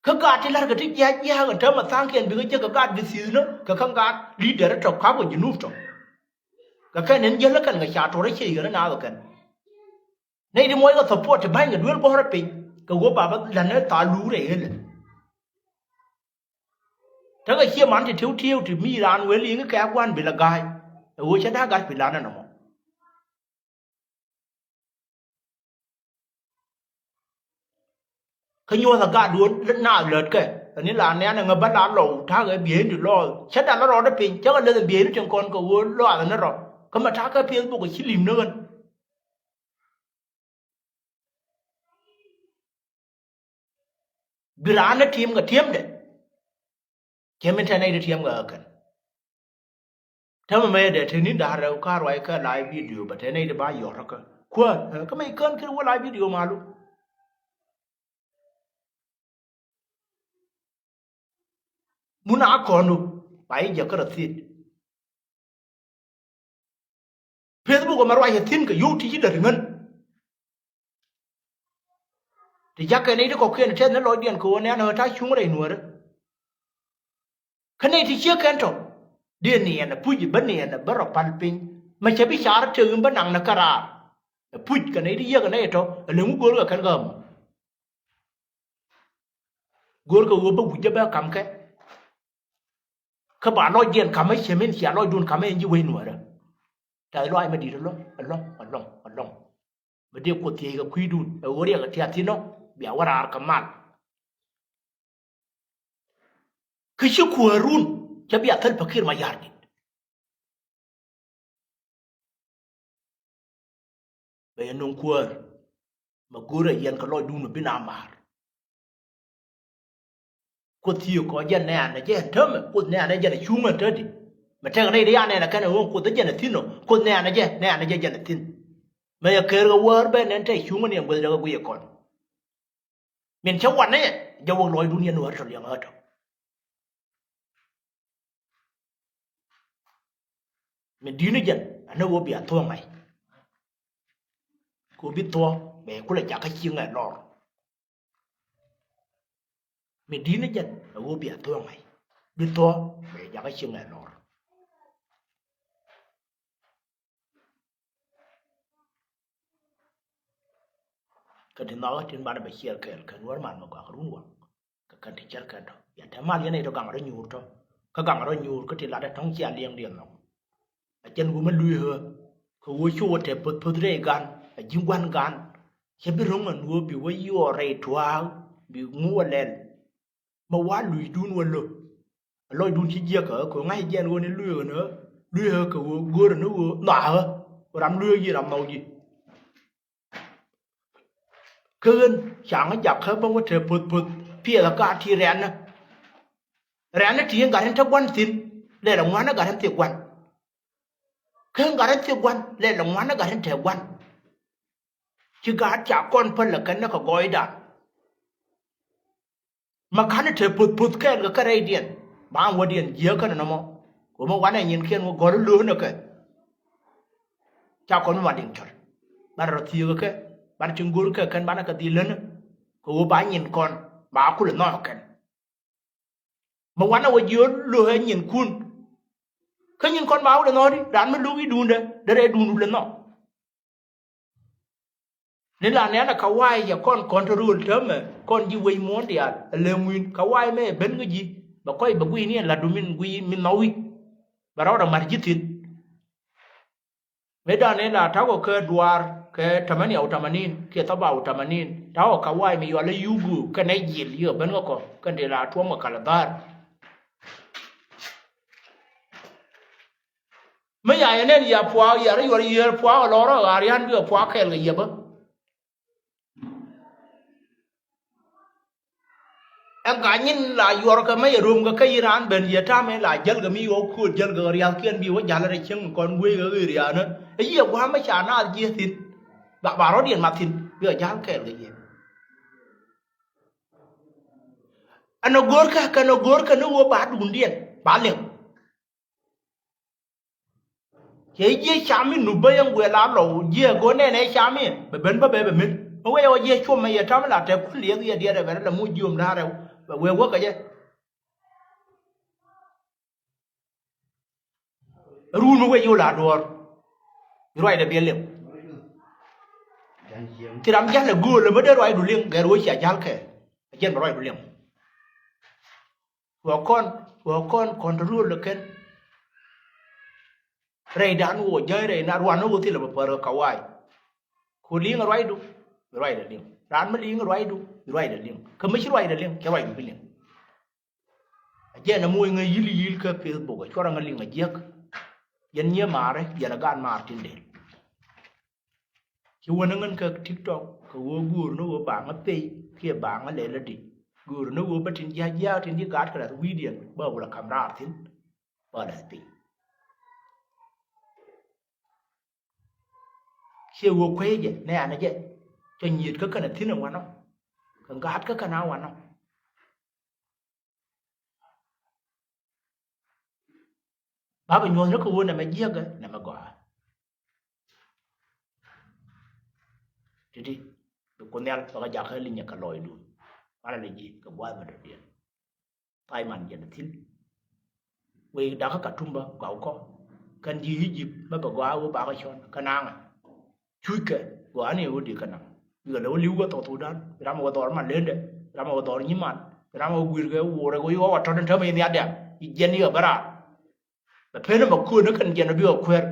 Kä gaat ti la̱rkɛ ti jiac jiaak ɛn täämɛ tha̱a̱ŋkiɛn bikɛ jek kɛ gaat bi thi̱i̱thnä kɛ kä gaat leader tɔ ka̱p kɛ Junub tɔ. Kɛ kɛn ɛn jiäl ɛ kɛn kɛ ca tuɔr ɛ ciey ɣän ɛ naath ɛ kɛn. Nɛy ti muɔckɛ support ti ba̱ny kɛ duel guɔ̱rä piny kɛ ɣöö bapä la̱t ni thaal luuk rɛy ɣelɛ. Tekɛ cie man ti tiw tiw ti mi raan wee liŋ kɛ a gua̱n bi la ga̱a̱c ɛ ɣöö cä da̱a̱ gat pi la̱t ni nɔmɔ. Kä nyuɔ̱th a gat duɔ̱ɔ̱r naath lätkɛ ani la nɛ̈ɛ̈n ɛŋä bä la lɔw ta̱a̱ ɣɛ bieyni ti lɔɔth cä dal rɔɔdä piny cä kɛ leth ɛn bieyni tin kɔn kɛ ɣöö lɔaath ni rɔ. Kä mɛ ta̱a̱ kä Facebook ɛ ci li̱m ni ɣän. Bi raan ni ti̱em kɛ ti̱emdɛ. Ti̱em in te nɛy ti ti̱em kɛ ɣä kɛn. Täämɛ mɛ dee te ni̱n da̱a̱r rɛw ka ruac kä live video bɛ te nɛy ti ba yɔ̱r kä kuäär kä mɛ kään kir wä live video malu. Mun a kɔn du ba i̱ jɛ kä rɔ thiet. Wä mɛ ruac ɛ thi̱n kɛ yio̱w ti ci däri ŋän. Ti ja̱kɛ nɛy ti kɔ̱kiɛn tɛth ni lɔcdiɛn kɛ ɣöö nɛ̈n ɣä ta̱ cuŋ rɛy nuäärä. Kä nɛy ti ciek kɛn tɔ̱ dee niɛn ɛ puc bä niɛn ɛ bä rɔ pal piny. Mɛ cɛ bi car tek in bä naŋ ni kä raar. Ɛ puc kɛ nɛy ti yiëk ɛ nɛy tɔ̱ ɛ lɛ ŋu go̱o̱r kɛ kɛn kä ɛmɔ. Go̱o̱r kɛ ɣöö bä wi̱c jɛ bä ka̱m kɛ. Kä ba lɔcdiɛn ka̱mä cɛ min cia lɔcdun ka̱mä in ji̱ wec nuäärä. Tɛth lɔaac mi di̱i̱t ɛlɔ̱ŋ ɛlɔ̱ŋ ɛlɔ̱ŋ ɛlɔ̱ŋ. Mi dee Kuoth thiec kɛ kui̱dun ɛ ɣöö riɛk ɛ tiath thi̱n ɔ bia wä raar kɛ mal. Kä ci kuäärun cɛ bia thäl Pakir Mayardit. Bɛ yɛ nöŋ kuäär mɛ go̱o̱rɛ yɛn kɛ lɔcdun mi bi na maar. Kuoth thiëëk kɔ jɛn nɛ̈ɛ̈n ɛ jɛ ɛn täämɛ, Kuoth nɛ̈ɛ̈n ɛ jɛn ɛ cuŋ ɛn tädi. Mɛ tɛk nɛy ti ya nɛn ɛ kɛn ɛ ɣöö Kuoth ɛ jɛn ɛ thi̱n ɔ, Kuoth nɛ̈ɛ̈n ɛ jɛ, nɛ̈ɛ̈n ɛ jɛ jɛn ɛ thi̱n. Mɛ yɛ ker kɛ wäär ben nɛn tɛ cuŋ ɛ ni ɛn guäth dɛ kɛ guic ɛ kɔn. Min cä wanɛ jɛ wä lɔcdun yɛn wä tɔ liɛŋ ɣä tɔ. Min di̱t ni jɛn anɛ wä bia thuɔ̱k ŋa̱c. Kɛ wä bi thuɔ̱k bɛ kulɛ jakä ciŋ ɛ lɔr. Min di̱t ni jɛn ɛ wä bia thuɔ̱k ŋa̱c. Bi thuɔ̱k bɛ jakä ciŋ ɛ lɔr. Kä ti nhɔkä tin banɛ bɛ ciɛɛr kɛɛl kɛ nuɔr man mɛ gɔaa kɛ run wä. Kɛ kɛn ti cär kɛn tɔ ya tɛ mal yɛn ɛ tɔ gaŋ rɔ nyuur tɔ. Kä gaŋ rɔ nyuur kä ti lat ɛ tɔ̱ŋ cia liɛŋ diɛn nhɔk. A jɛn wä mɛ lui̱ ɣä kɛ wä cu wä tɛ poth poth rɛy gan a ji̱ gua̱n gan. Cɛ bi ro̱ŋ ɛn wä bi wä yuɔɔr rɛy tuaak bi ŋu wä lɛl. Mɛ wa lui̱dun wä lo̱. Lɔcdun ci jiäk kä ɣä kɛ ŋa̱c jɛn ɣöö ni lui̱ ɣän ɣä lui̱ ɣä kɛ ɣöö go̱rä ni ɣöö nhɔakä ɣä. Ram lui̱ ɣä ji̱ ram nhɔk ji̱. Kä ɣän ca ŋä jak kä bä wä te poth poth piɛth kä a ti rɛ̈nä. Rɛ̈nä ti in gat in te gua̱n thi̱n lɛ lɛ ŋuanä gat in thik gua̱n. Kä in gat in thik gua̱n lɛ lɛ ŋuanä gat in te gua̱n. Ci gaat ca kɔn päl lɛ kɛn ni kɛ gɔɔydan. Ma ka̱n te poth poth kɛɛl kɛ kɛ rɛydiɛn ba wädiɛn jiääk kɛn nɔmɔ. Wä ma wanɛ nyinkiɛn wä gɔl lo̱o̱n ɛ kɛ. Ca kɔn mi ma diŋ cɔr ban rɔ thiëëk kɛ ban ci go̱r kɛ kɛn banɛ kɛ dhil län. Kɛ wä ba nyin kɔn ba kul nhɔk kɛn. Ma wanɛ wä jiöl lo̱o̱n ɛ nyinkun. Kä nyin kɔn ba wä lɛ nhɔk di ran mi lo̱o̱k i̱ duundɛ dee rɛy duundu lɛ nhɔk. Ni la nɛn a kawaai yɛ kɔn kɔn te rööl täämɛ kɔn ji̱ wec muɔ̱ɔ̱n diaal a lɛ ŋui̱n kawaai mɛ ben kä ji̱ bɛ kɔc bɛ guiy ni ɛn la̱t du min guiy min nhɔwi. Bɛ rɔɔdɛ ma̱r ji̱ thi̱n. Mëë dan ni la ta̱kɔ kɛ duaar kɛ tamania u tamanin kiɛ thaba u tamanin ta̱kɔ kawaai mi yual a yugu kɛnɛ jiɛl yɛ ben kä kɔ kɛn ti la tuɔm kɛ kal dhar. Mi ya yɛ nɛn ya puaak ya rɔ yuɔr yiëër puaak ɛ lɔrɔ ɣaar yan bikɛ puaak kɛɛl kɛ yɛpä. Ɛn ka nyin la yuɔr kɛ mɛ yɛ rom kɛ kä yi raan ben yɛ tam in la jäl kɛ mi yuɔk kuot jäl kɛ riathkiɛn bi wä ja̱l rɛ cieŋ kɔn wee kɛ ɣöö riaanä. Ɛ yiëë gua̱a̱m mɛ ca naath jiɛ thi̱n ba ba rɔ̱diɛn ma thi̱n bikɛ ja̱l kɛɛl kɛ yɛ. Ɛn ɛ go̱o̱rkɛ kɛn ɛ go̱o̱rkɛ ni ɣöö ba duundiɛn ba liŋ. Cɛ jiɛ cam mi nup bä yɛn guɛl a lɔw jiɛ go̱o̱r nɛnɛ cam mi bɛ ben bä bɛ bɛ min mi wee ɔ jiɛ cuɔm mɛ yɛ tam la tɛ kun liɛth yɛ diɛt ɛ bɛ rɛ la mu jiom da̱a̱ rɛw bɛ wee wäkä jɛ. Ruun mi wec yo̱o̱ la duɔ̱ɔ̱r. Ruacdɛ biɛ liŋ. Ti ram ja̱l ɛ gööl ɛmɛ dee ruacdu liŋ gɛr wec cia ja̱l kɛ. Ɛ jɛn bɛ ruacdu liŋ. Wä kɔn wä kɔn kɔn te ruöl ɛ kɛn. Rɛydan wä jäy rɛy na ruan ni wä thilɛ bɛ pär kɛ kawaay. Ku liŋ ruacdu ruacdɛ liŋ. Ran mi liŋ ruacdu ruacdɛ liŋ. Kä mi ci ruacdɛ liŋ cɛ ruacdu bi liŋ. A jɛn a moc ŋäc yil yil kä Facebook a cuɔr a ŋä liŋ a jiäk. Yɛn nyiee maarä yɛn a gaat maar tin del. Ci wän a ŋän kä TikTok kɛ ɣöö guur ni ɣöö ba ŋä pay kiɛ ba ŋä lɛl a di. Guur ni ɣöö bä tin jia̱ jia̱ tin ji̱ gaat kɛ lath wi̱i̱diɛn bä wulɛ ka̱m raar thi̱n. Bä lath piny. Ciɛ ɣöö kuecɛ nɛɛnɛ jɛ cɔ nyiet kä kɛnɛ thi̱n ɛ wanɔ. Kɛ gaat kä kɛnɛ wanɔ. Ba bɛ nyuɔ̱th ni kɛ ɣöö nɛmɛ jiäkä nɛmɛ gɔaa. Ti̱ti̱ bi Kuoth Nhial bɛ kɛ jakä linyɛ kɛ lɔcdun. Malɛ lɛ ji̱ kɛ gua̱a̱th mi dɔ̱diɛn. Thaiman jɛn thi̱n. Wec dakä Katumba gɔw kɔ. Kɛn ji̱ Egypt mɛ bɛ gɔaa wä bakä cɔn kä naŋɛ. Cuckɛ gɔaa ni wä di kä naŋ. Bikɛ lɛ wä li̱w wä South Sudan. Bi ram wä dhɔr Malende. Bi ram wä dhɔr Nyiman. Bi ram wä guir kɛ wurɛ wä yi wä wä tɔt in täämɛ yi nhial diaal. Yi jiɛn yi kɛ bä raar. Bɛ pen mɛ kuäär ni kɛn jiɛn bikɛ kuäär.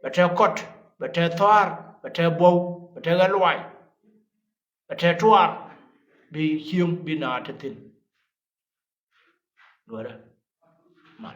Bɛ tɛ kɔt, bɛ tɛ thɔaar, bɛ tɛ buɔw, bɛ tɛ ɣɛl luay, bɛ tɛ tuaar, bi cieŋ bi naath te thi̱n. Duɔrɛ mal.